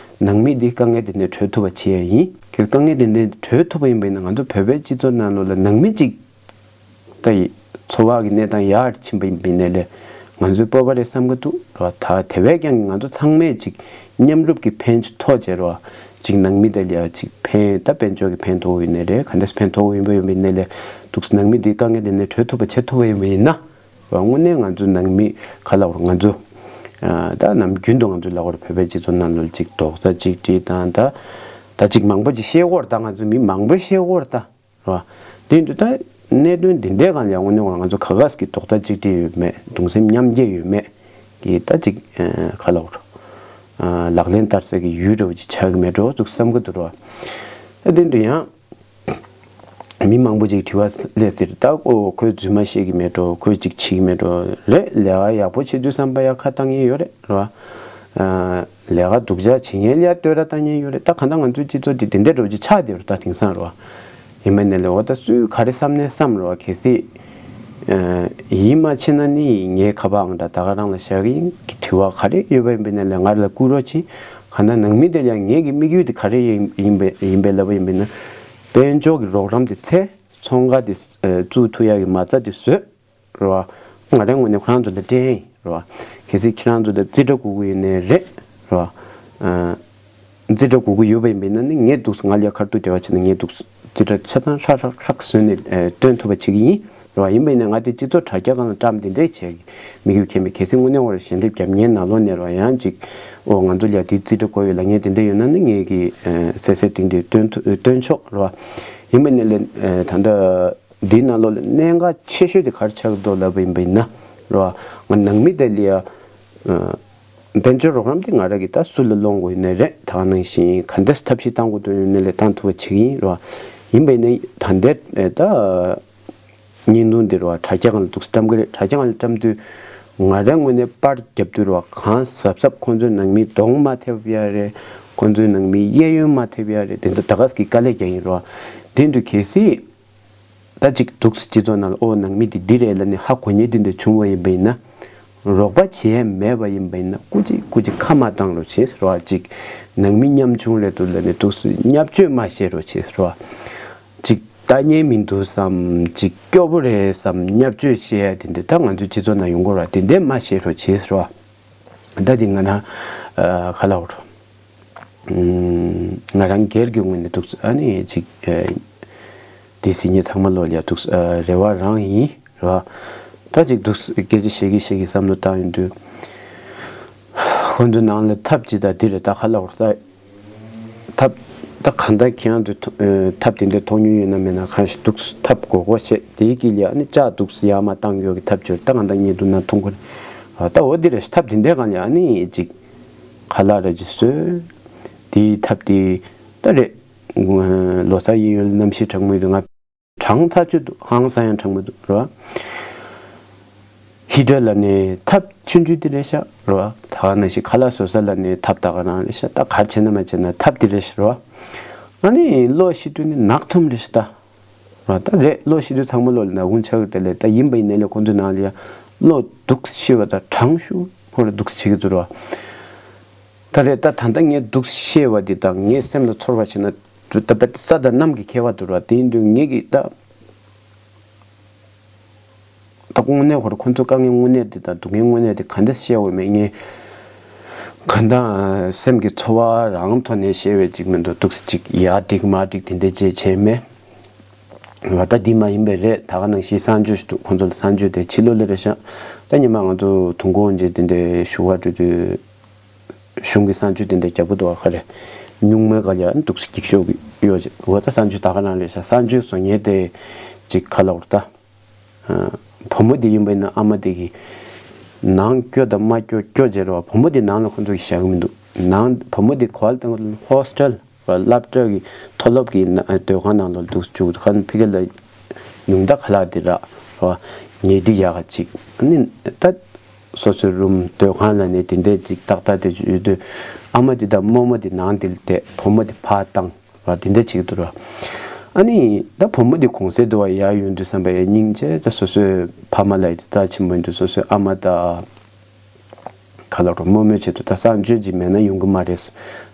ནང་མི་འདི་དཀའ་ངལ་དེ་ནས་གྲོལ་ཐུབ་པ་བྱེད་ཡས་ཡིན། གལ་དཀའ་ངལ་དེ་ནས་གྲོལ་ཐུབ་པ་ཡིན་པ་ཡིན་ན་ང་ཚོ་བོད་པའི་སྤྱི་ཚོགས་ནང་ལོགས་ལ་ནང་མི་གཅིག་ད་ཡི་འཚོ་བ་གི་གནས་སྟངས་ཡག་ཕྱིན་པ་ཡིན་པ་ཡིན་ནའི་ལས་ང་ཚོའི་སྤོབས་པ་རེད་བསམ་གི་འདུག་ར། ད་དེ་བས་ཀྱང་ང་ཚོ་ཚང་མས་ཅིག་མཉམ་རུབ་ཀྱི་ཕན་ཐོགས་བྱས་ར། ཅིག་ནང་མི་དེ་ལ་ཡ་ཅིག་ཕན། ད་དཔལ་འབྱོར་གྱི་ཕན་ཐོགས་ཡོད་ནའི་རེད། ག་འདྲས་ཕན་ཐོགས་ཡིན་པ་ཡིན་པ་ཡིན་ནའི་ལས་འདུག་ནང་མི་དེའི་དཀའ་ངལ་དེ་ནས་གྲོལ་ཐུབ་པ་བྱེད་ཐུབ་པ་ཡིན་པ་ཡིན་ན། ར། དངོས་གནས་ང་ཚོ་ནང་མི་ག་ལབ་དགོས་རེད། ང་ཚོ་ཨ། ད་ནམ་རྒྱུན་དུ་ང་ཚོ་ལབ་དགོས་རེད། བོད་པའི་སྤྱི་ཚོགས་ནང་ལོགས་ཅིག་རྡོག་རྩ་གཅིག་སྒྲིལ་དང་། ད་ད་ཅིག་མང་པོ་ཅིག་བཤད་དགོས་རེད། ད་ང་ཚོ་མི་མང་པོ་བཤད་དགོས་རེད་ད། རེད་བ། དེ་འདྲ་ད་གནད་དོན་འདི་འདྲའི་སྒང་ལ་ཡང་དངོས་གནས་ང་ཚོ་ག་གས་ཀྱི་རྡོག་རྩ་གཅིག་སྒྲིལ་ཡོད་མེད། གདུང་སེམས་མཉམ་སྐྱེད་ཡོད་མེད་ཀྱི་ད་ཅིག་ཨ། ག་ལབ་དགོས་རེད། ཨ། ལག་ལེན་བསྟར་སའི་གི་ཡུལ་འདྲ་བོ་ཅིག་ཆགས་ཀྱི་མེད་འགྲོ་ཅིག་བསམ་གྱི་འདུག་རེད་བ། ཨ། དེ་འདྲ་ཡང་མི་མང་པོ་ཅིག་དྲི་བ་སླེབས་ཟེར། ད་ཨོ་ཁོས་རྫུན་མ་བཤད་ཀྱི་མེད་འགྲོ། ཁོས་ཅིག་བྱེད་ཀྱི་མེད་འགྲོ། རེད། ལས་ཀ་ཡག་པོ་བྱེད་དུས་ཙམ་པ་ཡ་ཁ་བཏང་མཁན་ཡོད་རེད། རེད་བ། ཨ། ལས་ཀ་སྡུག་ཅག་བྱེད་མཁན་ལ་ཡ་བསྟོད་ར་བཏང་མཁན་ཡོད་རེད། ད་གང་ལྟར་ང་ཚོའི་སྤྱི་ཚོགས་འདི་དེ་འདྲ་འདྲ་བོ་ཅིག་ཆགས་བསྡད་ཡོད་རེད་ད་དེང་སང་། རེད་བ། ཡིན་པ་ཡིན་ནའི་ལས་འོ་ད་སུས་ག་རེ་བསམ་ནའི་བསམ། རེད་བ། གལ་སྲིད་ཨ། ཡིད་མ་ཆེས་ན་ནི་ངའི་ཁ་པར་ཨང་གྲངས་ད་ག་རང་ལ་བཞག་གི་ཡིན། དྲི་བ་ག་རེ་ཡོད་པ་ཡིན་པ་ཡིན་ནའི་ལས་ང་ར་ལ་བསྐུར་རོགས་གྱིས། གང་ལྟར་ནང་མི་དེ་ལ་ཡ་ངེད་ཀྱི་དམིགས་ཡུལ་དེ་ག་རེ་ཡིན་ཡིན་པ་ཡིན་པ་ལབ་པ་ཡིན་པ་ཡིན་ན། དཔལ་འབྱོར་གྱི་རོགས་རམ་དེ་འཚོལ། ཚོང་ཁང་དེ་ཨ། བཙུགས་ཐུབ་ཡག་གི་མ་རྩ་དེ་བཟོས། རེད་བ། ང་རའི་ངོས་ནས་ཁོ་རང་ཚོ་ལ་སྤྲད་ཡིན། རེད་བ། གལ་སྲིད་ཁྱེད་རང་ཚོ་ལ་རྩིས་ཁྲ་དགོས་ཀྱི་ཡོད་ནའི་རེད། རེད་བ། ཨ། རྩིས་ཁྲ་དགོས་ཀྱི་ཡོད་པ་ཡིན་པ་ཡིན་ན་ནི་ངས་འདུག་སེ་ང་ལ་ཡ་ཁ་ཐུག་འབྲེལ་བ་བྱས་ན་ངས་འདུག་སེ་རྩིས་ཁྲ་ཆ་ཚང་ཧྲག་ཧྲག་ཧྲག་བཟོས་ནས་ཨ། སྟོན་ཐུབ་པ་བྱེད་ཀྱི་ཡིན། རེད་བ། ཡིན་པ་ཡིན་ན་ང་དེ་སྤྱི་ཚོགས་དྲ་རྒྱ་སྒང་ལ་བཀྲམ་དེ་འདྲས་བྱེད་ཀྱི་དམིགས་ཡུལ་ཁྱད་མེད། གལ་སྲིད་དངོས་གནས་ཁོ་རང་ཞལ་འདེབས་རྒྱབ་མཁན་ནང་ལོགས་ནས་རེད་བ། ཡང་ཅིག་ཨོ་ང་ཚོ་ལ་ཡ་དེ་རྩིས་ཁྲ་དགོས་ཡོད་ལབ་མཁན་དེ་འདྲས་ཡོད་ན་ནི་ངས་ཀྱི་ཨ། གསལ་གསལ་སྟེང་དེ་སྟོན་ཐུབ་སྟོན་ཆོག། རེད་བ། ཡིན་པ་ཡིན་ནའི་ལས་ཨ། ད་ལྟ་འདིའི་ནང་ལོགས་ལ་གནད་འགག་ཆེ་ཤོས་དེ་ག་རེ་ཆགས་ཀྱི་འདུག་ལབ་པ་ཡིན་པ་ཡིན་ན། རེད་བ། ང་ནང་མི་དེ་ལ་ཡ་ཨ། དཔལ་འབྱོར་རོགས་རམ་དེ་ང་རང་གིས་ད་སུ་ལ་སློང་དགོས་ཡིན་ནའི་རེད། ད་ག་ནང་བཞིན་ག་འདྲས་ཐབས་ཤེས་བཏང་དགོས་འདུག་ཡིན་ནའི་ལས་བཏང་ཐུབ་པ་བྱེད་ཀྱི་ཡིན། རེད་བ། ཡིན་པ་ཡིན་ནའི་ད་ལྟའི་ཨ། ད་བརྙན་ཐུང་འདི་རེད་བ། དྲ་རྒྱ་སྒང་ལ་འདུག་སེ་བཀྲམ་གྱི་རེད། དྲ་རྒྱ་སྒང་ལ་བཀྲམ་དུས་ང་རའི་ངོས་ནས་པར་རྒྱབ་དུས་རེད་བ། གང་གཟབ་གཟབ་ཁོང་ཚོའི་ནང་མི་གདོང་མ་ཐེབས་ཡ་རེད། ཁོང་ཚོའི་ནང་མི་གཡས་གཡོན་མ་ཐེབས་ཡ་རེད། དེ་འདྲ་ད་ག་གི་དཀའ་ལས་རྒྱག་གི་ཡིན། རེད་བ། དེ་འདུག་གལ་སྲིད་ ད་ཅིག་འདུག་སྤྱི་ཚོགས་ནང་ལ་ཨོ་ནང་མི་འདི་འདི་རེད་ལབ་ནས་ཧ་གོ་མཁན་འདི་འདྲ་བྱུང་བ་ཡིན་པ་ཡིན་ན། རོགས་པ་བྱེད་ཡས་མེད་པ་ཡིན་པ་ཡིན་ན་སྐུ་མཁྱེན་སྐུ་མཁྱེན་ཁ་མ་བཏང་རོགས་བྱེད་ཟེར་བ། ཅིག་ནང་མི་ཉམ་ཆུང་རེད་འདུག་ལབ་ནས་འདུག་སེ་བརྙས་བཅོས་མ་བྱེད་རོགས་བྱེད་ཟེར་བ། ཅིག་ལྟ་ཉན་མི་འདུག་བསམ། ཅིག་སྐྱོ་པོ་རེད་བསམ། བརྙས་བཅོས་བྱེད་ཡ་དེ་འདྲ་ད་ང་ཚོའི་སྤྱི་ཚོགས་ནང་ཡོང་གི་རེད་བ། དེ་འདྲ་མ་བྱེད་རོགས་བྱེད་ཟེར་བ། ད་དེ་ང་རང་ཨ་ག་ལབ་དགོས་རེད། ང་རང་སྒེར་གྱི་ངོས་ནས་འདུག་ཨ་ནི་ཅིག་ཨ་དེ་སྲིད་ངས་ཚང་མ་ལོ་ལ་འདུག་ཨ་རེ་བ་རང་ཡིན་རེད་བ། ད་ཅིག་འདུག་སྐད་ཆ་བཤད་ཀྱི་བཤད་ཀྱི་བསམ་བློ་བཏང་ཡོང་དུས། ཁོང་ཚོའི་ནང་ལ་ཐབས་ཅིག་ད་འདི་རེད། ད་ག་ལབ་དགོས་རེད། ད། ཐབས། ད་གང་ལྟར་ཁྱེད་རང་ཚོས་ཐོ་ཨ་ཐབས་དེ་འདྲ་མཐོང་མྱོང་ཡོད་ན་མེད་ན་གང་ཞིག་འདུག་ཐབས་གོ་གོ་བྱས་དེའི་དཀྱིལ་ལ་ཨ་ནི་ལྕགས་འདུག་ཡར་མར་བཏང་ཡོད་ཀྱི་ཐབས་སྦྱོར་ད་གང་ལྟར་ངས་འདུག་ན་མཐོང་གི་རེད། ད་འོ་འདི་རེད། ཐབས་དེ་འདྲའི་སྒང་ལ་ཨ་ནི་ཅིག་ཁ་ལག་རེ་ཅིག་བཟོས། དེའི་ཐབས་དེ་ད་རེད། ལོ་གསར་གཡས་གཡོན་ལ་གནམ་གཤིས་གྲང་མོ་ཡོད་དུས་ང་གྲང་ཐག་ཆོད་འདུག་ཧང་སང་ཡང་གྲང་མོ་འདུག་རེད་བ། ཧི་ཊར་ལབ་ནས་ཐབས་ཆུང་ཆུང་དེ་རེད་ཤག་རེད་བ། ད་ག་ནང་བཞིན་ཁ་ལག་བཟོ་ས་ལབ་ནས་ཐབས་ད་ག་རང་རེད་ཤག་ད་ག་རེ་བྱས་ན་མ་བྱས་ན་ཐབས་དེ་རེད་ཤག་རེད་བ། ཨ་ནི་གློག་ཤི་དུས་ནི་ནག་ཐུམ་རེད་ཤག་ད། རེད་བ། ད་རེད། གློག་ཤི་དུས་ཚང་མ་གློག་ལ་ནག་ཁུང་ཆགས་ཀྱི་རེད་ལས། ད་ཡིན་པ་ཡིན་ནའི་ལས་ཁོང་ཚོའི་ནང་ལ་ཡ་གློག་འདུག་ཤི་བ་དང་གྲང་ཤུ་ཁོ་ར་འདུག་ཤི་གི་འདུག་རེད་བ། ད་རེད། ད་ད་ལྟ་ངས་འདུག་ཤི་བ་འདི་དང་ངའི་སེམས་ལ་ཚོར་བ་བྱས་ན། དུ་ད་པད་ས་དང་གནམ་གྱི་ཁྱད་པར་དུ་ར། དེ་ཡིན་དུས་ངེད་ཀྱིས་ད་ད་དངོས་གནས་ཧོར་ཁོ་ཚོ་དཀའ་ངལ་དངོས་གནས་དེ་དང་སྡུག་བསྔལ་དངོས་གནས་དེ་ག་འདྲ་བཤད་འོས་མེད། ངས་ག་འདྲ་སེམས་ཀྱི་ཚོར་བ་རང་ཐོག་ནས་བཤད་པའི་ཅིག་མི་འདུག་འདུག་སེ་ཅིག་ཡ་འགྲིག་མ་འགྲིག་དེ་འདྲ་བྱས་བྱས་མེད། ད་འདི་མ་ཡིན་པའི་རེད། ད་ག་ནང་བཞིན་གསར་འཇོག་ཞིག་འདུག་ཁོ་ཚོ་ལ་གསར་འཇོག་དེ་ཕྱི་ལོགས་ལ་རེད་ཤག་ད་ཉི་མ་ང་ཚོ་དུས་འཁོར་འཇལ་དེ་འདྲའི་ཞུ་བ་འགྲོ་དུས། གཞུང་གི་གསར་འགྱུར་དེ་འདྲ་རྒྱག་གི་འདུག་ག་རེད། སྨྱུག་མའི་སྒང་ལ་ཡང་འདུག་སེ་འགྱིག་ཤོག་གི་ཡོད་ཅེས། འོ་ད་གསར་འགྱུར་ད་ག་རང་རེད་ཤག་གསར་འགྱུར་བཟོ་མཁན་དེ་ཅིག་ག་ལབ་དགོས་རེད་ད། བུ་མོ་དེ་ཡིན་པ་ཡིན་ན་ཨ་མ་དེ་གི་ནང་སྐྱོ་དང་མ་སྐྱོ་སྐྱོ་བྱེད་རོགས། བུ་མོ་དེ་ནང་ལ་ཁོ་ཚོ་གི་བཞག་གི་མི་འདུག་ནང་བུ་མོ་དེ་ག་པར་བཏང་གི་འདུག་ཧོ་སི་ཊལ། སློབ་གྲྭ་གི་མཐོ་སློབ་ཀྱི་ན་སྡོད་ཁང་ནང་ལ་འདུག་བཅུག་ཁ་ཕ་གི་ལ་ཉུང་མཐའ་ཁ་ལག་འདི་རག་རོ། ཉལ་ཁྲི་ཡག་ག་ཅིག་ཨ་ནི་ད་སོ་སོའི་རུམ་སྡོད་ཁང་ལ་ནི་དེ་འདྲས་ཅིག་ཏག་ཏག་དེ་ཡོད་དུས་ཨ་མ་འདི་དང་རྨོ་མོ་འདི་ནང་འདི་ལ་བསྡད། བུ་མོ་འདི་ཕར་བཏང་རོ། དེ་འདྲས་བྱེད་ཀྱི་འདུག་རོ། ཨ་ནི་ད་བུ་མོ་འདི་གུང་སེང་འདུག་བ་ཡར་ཡོང་དུས་བསམ་པ་ཡ་སྙིང་རྗེ། ད་སོ་སོའི་ཕ་མ་ལ་ཡི་དེ་རྩ་ཆེན་པོ་ཡིན་དུས་སོ་སོའི་ཨ་མ་དང་། ག་ལ་རོ་རྨོ་མོའི་ཆེད་དུ་ད་གསར་འགྱུར་ཅིག་མེད་ན་ཡོང་གི་མ་རེད།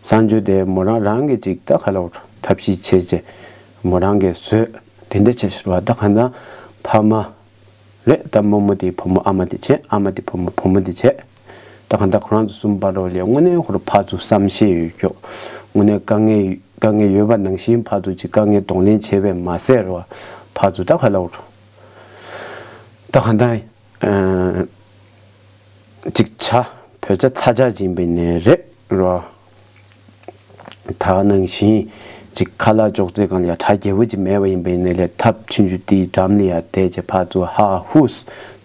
གསར་འགྱུར་དེ་མོ་རང་རང་གིས་ཅིག་ད་ག་ལ་རོ་ཐབས་ཤེས་བྱས་རྗེས་མོ་རང་གིས་བཟོས། དེ་འདྲ་བྱས་ཤིག་རོ། ད་ག་ན་ཕ་མ་རེད། ད་རྨོ་མོ་དེའི་བུ་མོ་ཨ་མ་དེ་བྱས། ཨ་མ་དེའི་བུ་མོ་བུ་མོ་དེ་བྱས། ད་ག་ད་ཁོ་རང་ཚོ་གསུམ་བར་རོ་ལས་དངོས་གནས་ཁོ་རང་ཕར་ཚུར་བསམ་ཤེས་ཡོད་ཀྱོག་དངོས་གནས་དཀའ་ངལ་དཀའ་ངལ་ཡོད་པ་ནང་བཞིན་ཕར་ཚུར་ཅིག་དཀའ་ངལ་གདོང་ལེན་བྱས་པས་མ་ཟད་རོ། ཕར་ཚུར་ད་ག་ལ་རོ་ད་ག་ད། ཅིག་བྱ། བོད་བྱ་ཚ་བྱ་སྦྱིན་པའི་ནས་རེད་རོ། ད་ནང་བཞིན་ཅིག་ཁ་ལག་ཅོག་ཙེ་སྒང་ལ་ཡ་གྲ་རྒྱས་པོ་ཅིག་མེད་པ་ཡིན་པའི་ནས་ལས་ཐབས་ཆུང་ཆུང་དེའི་འགྲམ་ལ་ཡ་བསྡད་བྱས་ཕར་ཚུར་ཧ་ཧུས་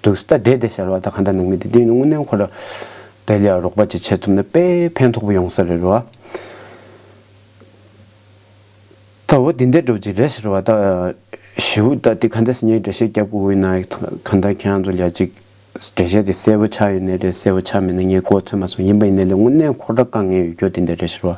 འདུག་ད་བསྡད་བསྡད་ཤར་བ་ད་ག་འདྲ་ནང་མི་དེ་དེ་ནི་དངོས་གནས་ཁོ་ར་དེ་ལ་ཡ་རོགས་པ་ཅིག་བྱེད་ཐུབ་ན་དཔེ་ཕན་ཐོགས་པོ་ཡོང་ས་རེད་རོ། ད་འོ་དེ་འདྲའི་འགྲོ་ཅིག་རེད་ཟེར་བ་ད། ཞེ་པོ་ད་དེ་ག་འདྲ་སེ་ངས་འགྲེལ་བཤད་རྒྱབ་དགོས་ཡིན་ན་ག་འདྲ་ཁྱེད་རང་ཚོ་ལ་ཅིག་འགྲེལ་བཤད་དེ་གསལ་པོ་ཆགས་ཡོད་ནའི་རེད། གསལ་པོ་ཆགས་མེད་ན་ངས་གོ་ཚོད་མ་སོང་། ཡིན་པ་ཡིན་ནའི་ལས་དངོས་གནས་ཁོ་ར་དཀའ་ངལ་ཡོད་རྒྱུ་དེ་འདྲ་རེད་ཟེར་བ།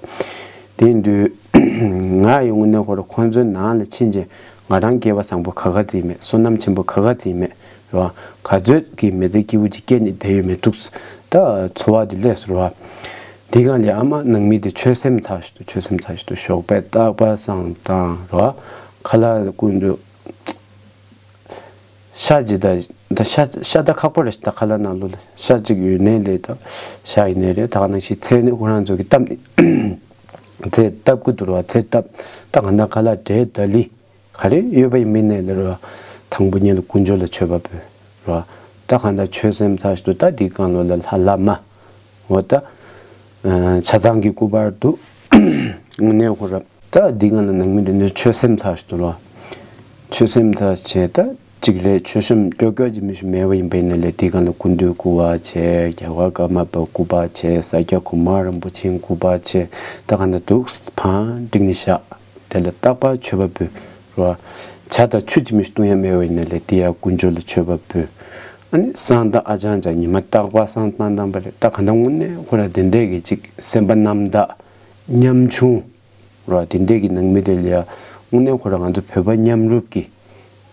དེ་ཡིན་དུས་ང་ཡི་དངོས་གནས་ཁོ་ར་ཁོང་ཚོའི་ནང་ལ་ཕྱིན་རྗེས་ང་རང་སྐལ་བ་བཟང་པོ་ག་ག་ཙིག་མེད། བསོད་ནམས་ཆེན་པོ་ག་ག་ཙིག་མེད་རེད་བ། ག་ཚོད་ཀྱི་མི་ཚེ་སྐྱིད་པོ་ཅིག་སྐྱེལ་ནས་བསྡད་ཡོད་མེད་འདུག་ད་འཚོ་བ་དེ་ལས་ཟེར་བ། དེ་གང་ལས་ཨ་མ་ནང་མི་དེ་ཆོས་སེམས་ཚ་ཞིག་ཏུ་ཆོས་སེམས་ཚ་ཞིག་ཏུ་ཞོགས་པའི་རྟག་པ་བསང་བཏང་རོ། ཁ་ལག་ཀུན་ཏུ་ཤ་ཅིག་ད་ད་ཤ་ཤ་ད་ཁག་པོ་རེད་ཤག་ད་ཁ་ལག་ནང་ལོགས་ལ་ཤ་ཅིག་ཡོད་ནའི་ལས་ད་ཤ་ཡིན་ནའི་རེད། ད་ག་ནང་བཞིན་ཚལ་ནི་ཁོ་རང་ཚོ་གི་བཏབ་ནས་ཚལ་བཏབ་ཀྱི་འདུག་རོ། ཚལ་བཏབ་ད་ག་ན་ཁ་ལག་འབྲས་ད་ལི། ག་རེ་ཡོད་པ་ཡིན་མིན་ནས་ལ་རོ། དང་པོ་ཉིད་ལ་དཀོན་མཆོག་ལ་མཆོད་པ་ཕུལ་རོ། ད་གང་ལྟར་ཆོས་སེམས་ཚ་ཞིག་ཏུ་ད་འདི་གང་ལོ་ལ་ལྷ་བླ་མ། འོ་ད། ཆ་ཚང་གི་སྐུ་པར་དུ། དངོས་གནས་ཁོ་ར། ད་འདི་གང་ལ་ནང་མི་འདི་ནི་ཆོས་སེམས་ཚ་ཞིག་ཏུ་རོ། ཆོས་སེམས་ཚ་བྱས་ད་ཅིག་རེད། མཆོད་བཤམས་ཀྱོག་ཀྱོག་ཅིག་མི་ཞིག་མེད་པ་ཡིན་པས་ནས་ལས་འདི་གང་ལ་ཀུན་འདུས་སྐུ་པར་བྱས། རྒྱལ་བ་ཀརྨ་པ་སྐུ་པར་བྱས། ས་སྐྱ་གོང་མ་རིན་པོ་ཆེའི་སྐུ་པར་བྱས། ད་གང་ལྟར་འདུག་བང་བསྒྲིགས་ནས་བཞག་དེ་ལ་རྟག་པར་མཆོད་པ་འབུལ། རོ། ཇ་དང་ཆུ་ཅི་མི་ཞིག་བཏུང་ཡ་མེད་པ་ཡིན་ན་ལས་དེ་ཡང་དཀོན་མཆོག་ལ་མཆོད་པ་འབུལ། ཨ་ནི་བསང་དང་ཨ་ཅང་ཅང་ཉི་མ་རྟག་པར་བསང་བཏང་བཏང་པ་རེད། ད་ག་འདྲ་དངོས་གནས་ཁོ་ར་དེ་འདྲས་ཀྱི་ཅིག་སེམས་པ་རྣམ་དག་ཉམ་ཆུང་། རོ། དེ་འདྲས་ཀྱི་ནང་མི་དེ་ལ་ཡ་དངོས་གནས་ཁོ་ར་ང་ཚོ་བོད་པ་མཉམ་རུབ་ཀྱི་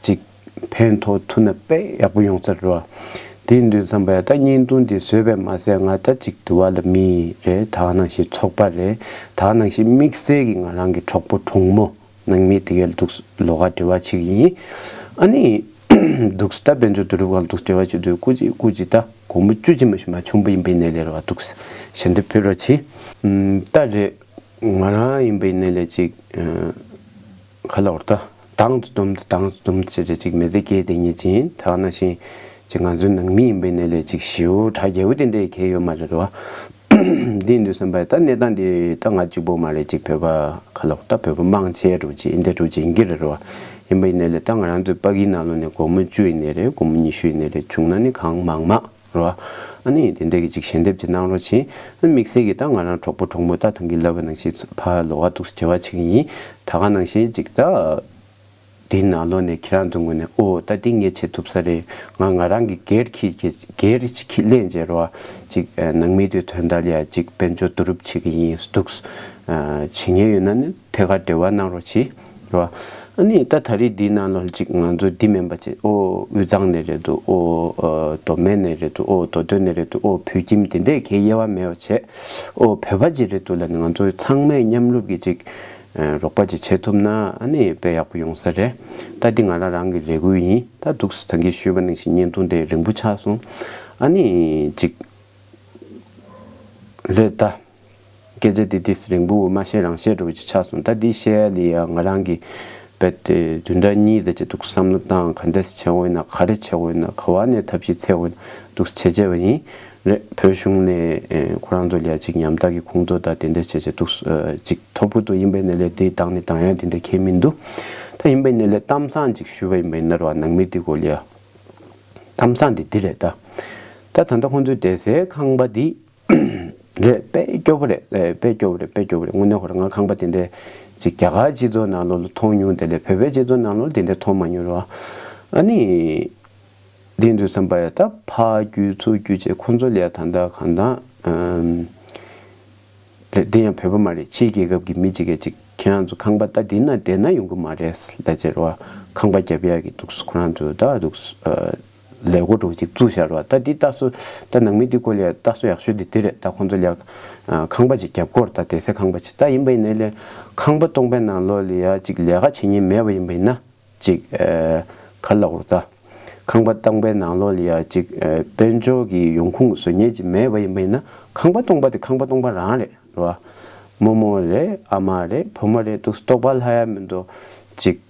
ཅིག་ ཕན་ཐོགས་ཐུབ་ན་དཔེ་ཡག་པོ་ཡོང་ས་རེད་བ། དེ་ཡིན་དུས་ཙམ་པ་ཡ་ད་བརྙན་ཐུང་དེ་བཟོས་པས་མ་ཟད། ང་ད་ཅིག་དུ་བ་ལ་མི་རེད། ད་ག་ནང་བཞིན་ཚོགས་པ་རེད། ད་ག་ནང་བཞིན་དམིགས་བསལ་གྱི་ང་རང་གི་གྲོགས་པོ་གྲོགས་མོ་ནང་མི་དེ་གའི་འདུག་ལོགས་ཀ་འབྲེལ་བ་བྱེད་ཀྱི་ཡིན། ཨ་ནི་འདུག་ད་དཔལ་འབྱོར་བསྡུ་རུབ་སྒང་འདུག་འབྲེལ་བ་བྱེད་དུས་སྐུ་མཁྱེན། སྐུ་མཁྱེན། ད་སྒོར་མོ་བཅུ་གཅིག་མ་གཏོགས་མ་བྱུང་བ་ཡིན་པའི་ནས་ལས་རེད་བ། འདུག་ཞལ་འདེབས་ཕུལ་རོགས་གྱིས། ཨམ། ད་རེད། ང་རང་ཡིན་པའི་ནས་ལས་ཅིག་ཨ། ག་ལབ་དགོས་རེད། ད་དང་དུ་བསྡོམས་ཏེ་དང་དུ་བསྡོམས་ཏེ་བྱས་བྱས་ཅིག་མི་ཚེ་སྐྱེལ་བསྡད་མཁན་ཅིག་ཡིན། ད་ག་ནང་བཞིན་ཅིག་ང་ཚོའི་ནང་མི་ཡིན་པའི་ནས་ལས་ཅིག་ཞེ་པོ་གྲ་རྒྱས་པོ་དེ་འདྲ་གང་ཡང་ཡོད་མ་རེད་བ། འདི་ཡིན་དུས་ཙམ་པ་ད་གནས་སྟངས་འདི་ད་ང་གཅིག་པོ་མ་རེད། ཅིག་བོད་པ་ག་ལབ་དགོས་རེད། ད་བོད་པ་མང་ཆེ་འདྲ་བོ་ཅིག་འདི་འདྲ་འདྲ་བོ་ཅིག་ཡིན་གྱི་རེད་བ། ཡིན་པའི་ནས་ལས་ད་ང་རང་ཚོའི་ཕ་གིའི་ནང་ལོགས་ནས་སྒོར་མོ་བཅུ་ཡིན་ནའི་རེད། སྒོར་མོ་ཉི་ཤུ་ཡིན་ནའི་རེད། བྱུང་ན་ནི་གང་མང་མང་རེད་བ། ཨ་ནི་དེ་འདྲ་གི་ཅིག་ཞལ་འདེབས་ཅིག་གནང་རོགས་གྱིས། ཨ། དམིགས་བསལ་གྱི་ད་ང་རང་གྲོགས་པོ་གྲོགས་མོ་ད་ཐང་གི་ལབ་པ་ནང་བཞིན་ཕར་ལོགས་ཀ་འདུག་འབྲེལ་བ་བྱེད་ཀྱི་ཡིན། ད་ག་ནང་བཞིན་ཅིག་ད་དེའི་ནང་ལོགས་ནས་ཁྱེད་རང་ཚོ་ངོས་ནས་ཨོ་ད་འདི་ངས་བྱེད་ཐུབ་ས་རེད། ང་ང་རང་གི་སྒེར་གྱི་སྒེར་གྱི་ལས་བྱེད་རོགས། ཅིག་ནང་མི་དེ་དོན་དག་ལ་ཡ་ཅིག་དཔལ་འབྱོར་བསྡུ་རུབ་བྱེད་ཀྱི་ཡིན། འདུག་བྱེད་མཁན་ཡོད་ན་ནི་ཐད་ཀར་འབྲེལ་བ་གནང་རོགས་གྱིས། རེད་བ། ཨ་ནི་ད་ད་རེས་འདིའི་ནང་ལོགས་ཅིག་ང་ཚོ་འདི་མིན་པ་ཅིག་ཨོ་དབུས་གཙང་ནས་རེད་འདུག་ཨོ་ཨ་མདོ་སྨད་ནས་རེད་འདུག་ཨོ་མདོ་སྟོད་ནས་རེད་འདུག་ཨོ་བོད་ཁྱིམ་དེ་འདྲས་གའི་དབྱེ་བ་མེད་པ་བྱས། ཨོ་བོད་པ་ཅིག་རེད་འདུག་ལབ་ནས་ང་ཚོ་ཚང་མས་མཉམ་རུབ་ཀྱིས་ཅིག་ཨ་རོགས་པ་ཅིག་བྱེད་ཐུབ་ན་ཨ་ནི་དཔེ་ཡག་པོ་ཡོང་ས་རེད། ད་འདི་ང་རང་རང་གི་རེ་སྐུལ་ཡིན། ད་འདུག་སེ་ད་གིན་ཞུས་པ་ནང་བཞིན་བརྙན་ཐུང་དེ་རིང་པོ་ཆགས་སོང་། ཨ་ནི་ཅིག་རེད་ད། སྐད་ཆ་དེ་དེ་རིང་པོ་མ་བཤད་རང་བཤད་འདྲ་བོ་ཅིག་ཆགས་སོང་། ད་འདི་བཤད་ཡ་ལ་ཡ་ང་རང་གིས་རྦད་དེ་བདུན་ཕྲག་གཉིས་ཙམ་ཅིག་འདུག་བསམ་བློ་བཏང་། ག་འདྲས་བྱེད་དགོས་ཡིན་ན། ག་རེ་བྱེད་དགོས་ཡིན་ན། ག་བ་ནས་ཐབས་ཤེས་འཚོལ་དགོས་ཡིན་ན་འདུག་བྱས་བྱས་པ་ཡིན། རེད། བོད་གཞུང་ནས་ཨེ་ཁོ་རང་ཚོ་ལ་ཡ་ཅིག་ཉམ་ཐག་གི་ཁོང་ཚོ་ད་དེ་འདྲས་བྱས་བྱས་འདུག་ཨ་ཅིག་ཐོབ་གི་འདུག་ཡིན་པའི་ནས་ལས་དེ་བཏང་ནས་བཏང་ཡ་དེ་འདྲས་གང་ཡང་མི་འདུག་ད་ཡིན་པའི་ནས་ལས་གཏམ་བཟང་ཅིག་ཞུས་པ་ཡིན་པ་ཡིན་ན་རེད་བ། ནང་མི་དེ་སྐོར་ལ་ཡ། གཏམ་བཟང་དེ་འདི་རེད་ད། ད་ད་ལྟ་ཁོང་ཚོའི་བསྡད་སའི་ཁང་པ་འདི་རེད། དཔེ་སྐྱོ་པོ་རེད། ཨེ་དཔེ་སྐྱོ་པོ་རེད། དཔེ་སྐྱོ་པོ་རེད། དངོས་གནས་ཁོ་རང་ང་ཁང་པ་དེ་འདྲས་ཅིག་རྒྱ་གར་སྤྱི་ཚོགས་ནང་ལོགས་ལ་མཐོང་མྱོང་དེ་ལས་བོད་པའི་སྤྱི་ཚོགས་ནང་ལོགས་ལ་དེ་འདྲས་མཐོང་མ་མྱོང་རེད་བ། ཨ་ནི་དེ་ཡིན་དུས་ཙམ་པ་ཡ་ད་ཕར་བརྒྱུད་ཚུར་བརྒྱུད་བྱས་ཁོང་ཚོ་ལ་ཡ་ད་ལྟ་གང་ལྟར་ཨམ། རེད། འདི་ཡང་བོད་པ་མ་རེད། ཕྱིའི་རྒྱལ་ཁབ་ཀྱི་མི་གཅིག་གིས་ཅིག་ཁྱེད་རང་ཚོ་ཁང་པ་ད་འདི་ན་བསྡད་ན་ཡོང་གི་མ་རེད་ལབ་བྱས་རེད་བ། ཁང་པ་རྒྱབ་ཡག་གི་འདུག་སེ་ཁོ་རང་ཚོ་ད་འདུག་སེ་ཨ་ལས་སྒོ་འདྲ་བོ་ཅིག་བཙུགས་བཞག་རེད་བ། ད་འདི་ལྟ་སོ་ད་ནང་མི་འདི་སྐོར་ལ་ལྟ་སོ་ཡག་ཤོས་འདི་འདི་རེད། ད་ཁོང་ཚོ་ལ་ཨ་ཁང་པ་ཅིག་རྒྱབ་སྐོར་ད་བསྡད་སའི་ཁང་པ་ཅིག་ད་ཡིན་པ་ཡིན་ནའི་ལས་ཁང་པ་སྟོང་པའི་ནང་ལོགས་ལ་ཡ་ཅིག་ལས་ཀ་བྱེད་མཁན་མེད་པ་ཡིན་པ་ཡིན་ན། ཅིག་ཨ་ག་ལབ་དགོས་རེད་ད། ཁང་པ་སྟོང་པའི་ནང་ལོགས་ལ་ཡ་ཅིག་ཨ་དཔལ་འབྱོར་གྱི་ཡོང་ཁུངས་བཟོ་མཁན་ཅིག་མེད་པ་ཡིན་པ་ཡིན་ན། ཁང་པ་སྟོང་པ་དེ་ཁང་པ་སྟོང་པ་རང་རེད། རེད་བ། རྨོ་མོ་རེད། ཨ་མ་རེད། བུ་མོ་རེད། འདུག་སེ་ལྟོགས་པ་ལྷག་ཡ་མི་འདུག་ཅིག་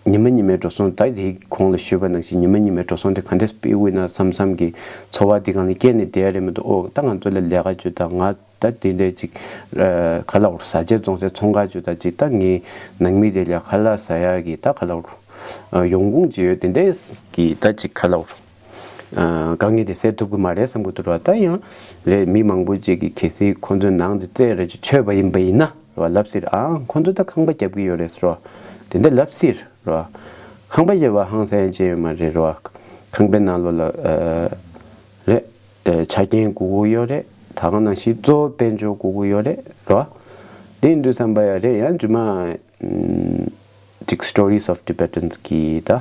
ཉི་མ་ཉི་མའི་འགྲོ་སོང་ད་དེའི་གོང་ལ་ཞུས་པ་ནང་བཞིན་ཉི་མ་ཉི་མའི་འགྲོ་སོང་དེ་ག་འདྲས་སྤེལ་དགོས་ཡིན་ན་བསམ་བསམ་གྱི་འཚོ་བ་འདི་སྒང་ལ་བསྐྱལ་ནས་བསྡད་ཡ་རེད་མི་འདུག་ཨོ་ད་ང་ཚོ་ལ་ལས་ཀ་བཅུ་དང་ང་ད་དེ་འདྲས་ཅིག་ཨ་ག་ལབ་དགོས་རེད། བཟའ་ཆས་བཙོང་སའི་ཚོང་ཁང་ཅིག་ད་ཅིག་ད་ངའི་ནང་མི་དེ་ལ་ཁ་ལག་ཟ་ཡག་གི་ད་ག་ལབ་དགོས་རེད། ཨ་ཡོང་ཁུངས་ཅིག་ཡོད། དེ་འདྲས་ཀྱི་ད་ཅིག་ག་ལབ་དགོས་རེད། ཨ་དཀའ་ངལ་དེ་སེལ་ཐུབ་ཀྱི་མ་རེད་བསམ་གྱི་འདུག་ར། ད་ཡང་རེད། མི་མང་པོ་ཅིག་གིས་གལ་སྲིད་ཁོང་ཚོའི་ནང་དེ་རྩད་རེ་ཅིག་ཆོད་པ་ཡིན་པ་ཡིན་ན་ར་ལབ་སྲིད། ཨ་ཁོང་ཚོ་ད་ཁང་པ་རྒྱབ་ཀྱི་ཡོད་རེད་ཟེར་ར། དེ་འདྲ་ལབ་སྲིད་ར། ཁང་པ་རྒྱབ་པ་ཧང་སང་ཅན་ཡོད་མ་རེད་ར། ཁང་པའི་ནང་ལོགས་ལ་ཨ་རེད། ཨ་ཆ་རྐྱེན་དགོས་ཀྱི་ཡོད་རེད། ད་ག་ནང་བཞིན་གཙོ་བོ་དཔལ་འབྱོར་དགོས་ཀྱི་ཡོད་རེད་ར། དེ་ཡིན་དུས་ཙམ་པ་ཡ་རེད། ཡང་རྗེས་མ་ཨམ་ཅིག་Stories of Tibetans གི་ད་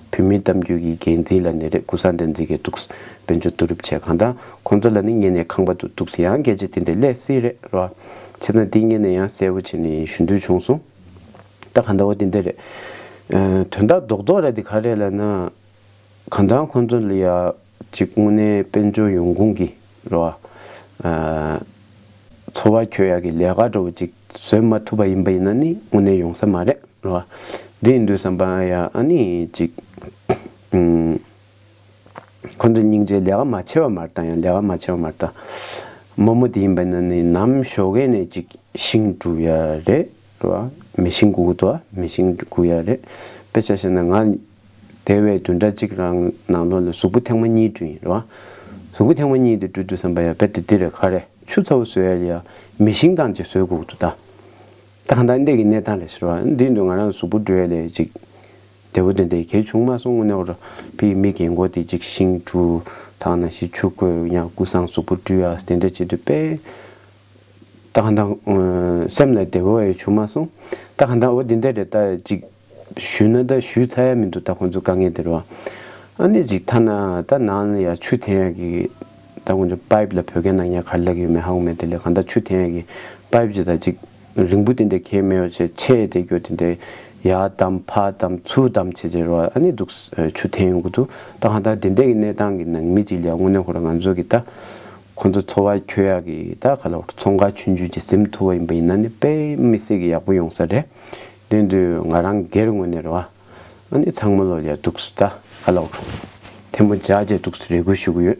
བོད་མིའི་གཏམ་རྒྱུད་ཀྱི་འགན་འཛིན་ལབ་ནས་རེད། ཀུན་བཟང་བསྟན་འཛིན་གྱིས་འདུག་སེ་དཔལ་འབྱོར་བསྡུ་རུབ་བྱས། གང་ལྟར་ཁོང་ཚོ་ལ་ནི་སྔོན་ནས་ཁང་པ་འདུག་འདུག་སེ་ཡང་སྐད་ཆ་དེ་འདྲ་སླེབས་སྲིད་རེད་ར། བྱས་ཙང་དེ་སྔོན་ནས་ཡང་གསལ་པོ་བྱས་ནས་ཞུ་འདོད་བྱུང་སོང་། ད་གང་ལྟར་འོ་དེ་འདྲ་རེད། ཨ་དོན་དག་རྡོག་རྡོག་ར་དེ་ག་རེད་ལབ་ན། གང་ལྟར་ཁོང་ཚོ་ལ་ཡ་ཅིག་དངོས་གནས་དཔལ་འབྱོར་ཡོང་ཁུངས་ཀྱི་རེད་བ། ཨ་འཚོ་བ་འཁྱོལ་ཡག་གི་ལས་ཀ་འདྲ་བོ་ཅིག་བཟོས་མ་ཐུབ་པ་ཡིན་པ་ཡིན་ན་ནི་དངོས་གནས་ཡོང་ས་མ་རེད་རེད་བ། འདི་ཡིན་དུས་ཙམ་པ་ཡ་ཨ་ནི་ཅིག་ཨུམ་ཁོང་ཚོ་སྙིང་རྗེ། ལས་ཀ་མ་བྱས་པ་མ་རེད་ད། ཡང་ལས་ཀ་མ་བྱས་པ་མ་རེད་ད། རྨོ་མོ་དེ་ཡིན་པ་ཡིན་ན་ནི་ནམ་ཞོགས་ཀས་ནས་ཅིག་ཤིང་འབྲུ་ཡ་རེད་རེད་བ། མེ་ཤིང་སྒུག་གི་འདུག་མེ་ཤིང་སྒུག་ཡ་རེད། དཔེ་ཆ་བཞག་ན་ང་འདས་པའི་བདུན་ཕྲག་གཅིག་རང་ནང་ལོགས་ལ་གཟུགས་པོ་ཐེངས་མ་གཉིས་འགྲོ་ཡིན་རེད་བ། གཟུགས་པོ་ཐེངས་མ་གཉིས་དེ་འགྲོ་དུས་ཙམ་པ་ཡ་རྦད་དེ་འདི་རེད། ག་རེ་ཆུ་ཚ་བོ་བཟོ་ཡ་ལ་ཡ་མེ་ཤིང་དང་ཅིག་བཟོས་དགོས་འདུག་ད། ད་གང་ལྟར་འདི་གི་གནས་སྟངས་རེད་ཟེར་བ། འདི་འདུག་ང་རང་གཟུགས་པོ་འགྲོ་ཡ་ལ་ཅིག་བདེ་པོ་དེ་འདྲ་གལ་བྱུང་མ་སོང་། དངོས་གནས་འོ་ར་ཕི་མི་རྒན་གོག་དེ་ཅིག་ཤིང་འབྲུ་དང་ནང་བཞིན་ཆུ་བསྐོལ་ཡང་ཀུན་བཟང་གཟུགས་པོ་བཀྲུ་ཡ་དེ་འདྲ་བྱེད་དུས་དཔེ་ད་གང་ལྟར་སེམས་ལ་བདེ་པོ་ཡང་བྱུང་མ་སོང་། ད་གང་ལྟར་འོ་དེ་འདྲ་རེད། ད་ཅིག་ ཞུས་ན་ད་ཞུས་ཚར་ཡ་མི་འདུག་ད་ཁོང་ཚོ་དཀའ་ངལ་དེ་རེད་བ། ཨ་ནི་ཅིག་ཐ་ན་ད་ནང་ལ་ཡ་ཆུ་འཐེན་ཡ་གི་ད་ཁོང་ཚོ་པའིབ་ལ་བོད་སྐད་ནང་ཡ་ག་རེ་ལབ་ཀྱི་ཡོད་མེད་ཧ་གོ་མེད། དེ་ལས་གང་ལྟར་ཆུ་འཐེན་ཡ་གི་པའིབ་ཅིག་ད་ཅིག་རིང་པོ་དེ་འདྲ་གང་ཡང་མེད་པ་བྱས། ཆེ་དེ་རྒྱུ་དེ་འདྲ་ཡར་བསྡམས་ཕར་བསྡམས་ཚུར་བསྡམས་བྱས་བྱས་རེད་བ། ཨ་ནི་འདུག་ཆུ་འཐེན་ཡོང་གི་འདུག་ད་གང་ལྟར་དེ་འདྲ་གི་གནས་སྟངས་ཀྱི་ནང་མི་ཅིག་ལ་ཡ་དངོས་གནས་ཁོ་རང་ང་ཚོ་གི་ད་ཁོང་ཚོ་འཚོ་བ་འཁྱོལ་ཡག་གི་ད་ག་ལ་ཚོང་ཁང་ཆུང་ཆུང་ཅིག་ཟིན་ཐུབ་པ་ཡིན་པ་ཡིན་ན་ནི་དཔེ་མི་སྲིད་ཀྱི་ཡག་པོ་ཡོང་ས་རེད། དེ་དུས་ང་རང་སྒེར་ངོས་ནས་རེད་བ། ཨ་ནི་ཚང་མ་ལོ་ཡ་འདུག་སེ་ད་ག་ལ་འོ་ཐེ་མོ་སྦྱར་བྱས་འདུག་སེ་རེ་སྐུལ་ཞུ་གི་ཡོད།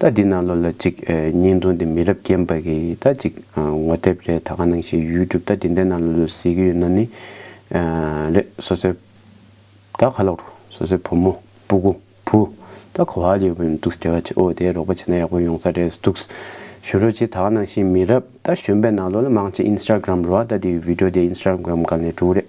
ད་འདི་ནང་ལོགས་ལ་ཅིག་ཨ་བརྙན་ཐུང་འདི་མི་རབས་རྒན་པ་གི་ད་ཅིག་ཨ་ངོ་དེབ་རེད། ད་ག་ནང་བཞིན་ཡུ་ཊུབ་ད་འདི་འདྲའི་ནང་ལོགས་ལ་གཟིགས་ཀྱི་ཡོད་ན་ནི་ཨ་རེད། སོ་སོའི་ད་ག་ལ་འོ་སོ་སོའི་བུ་མོ་སྤུ་གུ་བུ་ད་ག་བ་ལ་ཡོད་པ་ཡིན་འདུག་སེ་འབྲེལ་བ་བྱེད། ཨོ་དེ་རོགས་པ་བྱས་ན་ཡག་པོ་ཡོང་ས་རེད་འདུག་སེ་ཞུ་རོགས་བྱེད། ད་ག་ནང་བཞིན་མི་རབས་ད་གཞོན་པའི་ནང་ལོགས་ལ་མང་ཆེ་ཨིན་སི་ཊ་གྷ་རམ་རེད་བ། ད་དེ་བི་ཌི་ཡོ་དེ་ཨིན་སི་ཊ་གྷ་རམ་སྒང་ནས་འགྲོ་གི་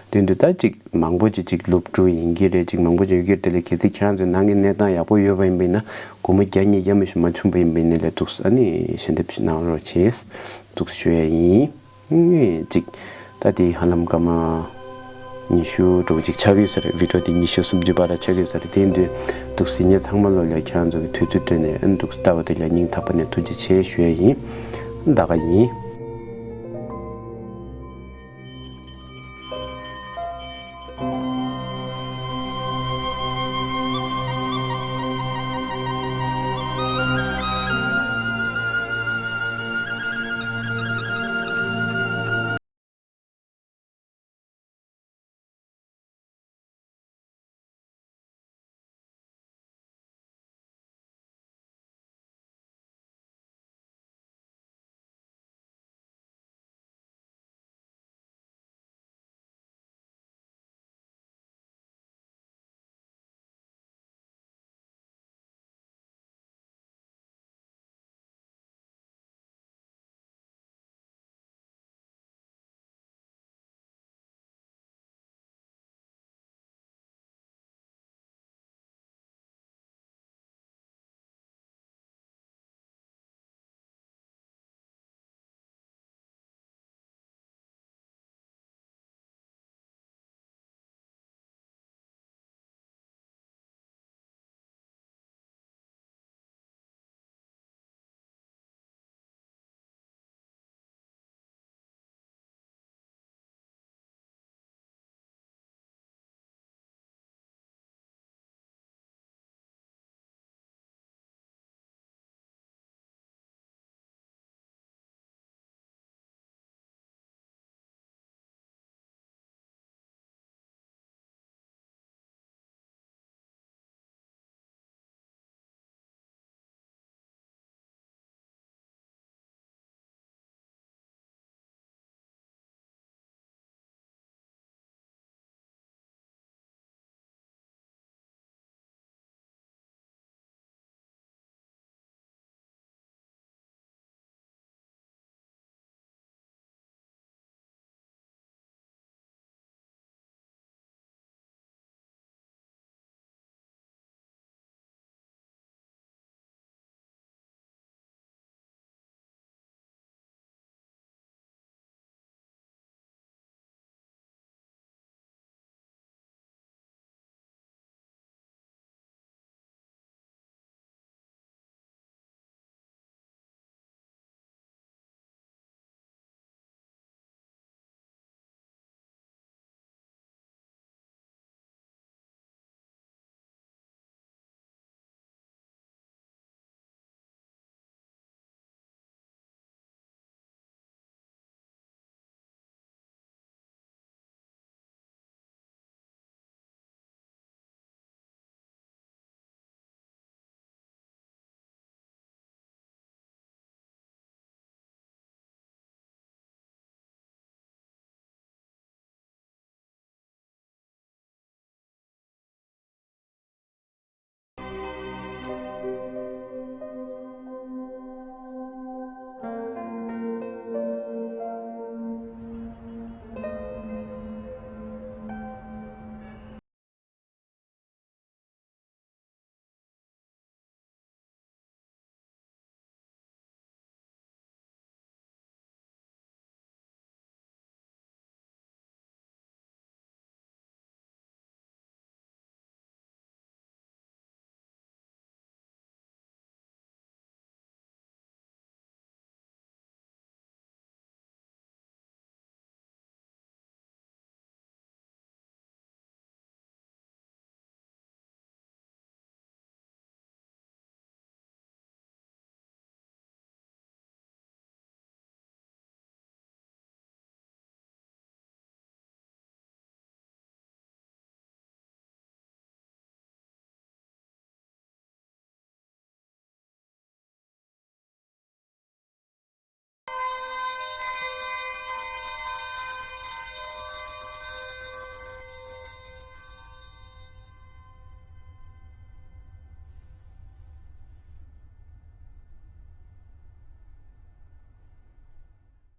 རེད། དེ་འདུག་ད་ཅིག་མང་པོ་ཅིག་ཅིག་སློབ་ཕྲུག་ཡིན་གྱི་རེད། ཅིག་མང་པོ་ཅིག་ཡོད་ཀྱི་རེད། དེ་ལས་གལ་སྲིད་ཁྱེད་རང་ཚོའི་ནང་གི་གནས་སྟངས་ཡག་པོ་ཡོད་པ་ཡིན་པ་ཡིན་ན། སྒོར་མོ་བརྒྱ་ཉིས་བརྒྱ་མ་གཏོགས་མ་བྱུང་བ་ཡིན་པ་ཡིན་ན་ལས་འདུག་སེ་ཨ་ནི་ཞལ་འདེབས་ཤིག་གནང་རོགས་བྱེད། འདུག་སེ་ཞུ་ཡ་ཡིན། ཨ་ནི་ཅིག་ད་དེ་ཧ་ལམ་སྐར་མ་ཉི་ཤུ་འགྲོ་ཅིག་ཆགས་ཀྱི་ཡོད་ས་རེད། བི་ཌི་ཡོ་དེ་ཉི་ཤུ་སུམ་ཅུ་བར་ཆགས་ཀྱི་ཡོད་ས་རེད། དེ་ཡིན་དུས་འདུག་སེ་ངས་ཚང་མ་ལོ་ལ་ཁྱེད་རང་ཚོ་གི་དུས་ཚོད་བཏོན་ནས་ཨ་ནི་འདུག་སེ་ལྟ་བ་དེ་ལ་སྙིང་ཐག་པ་ནས་ཐུགས་རྗེ་ཆེ་ཞུ་ཡ་ཡིན། ད་ག་ཡིན།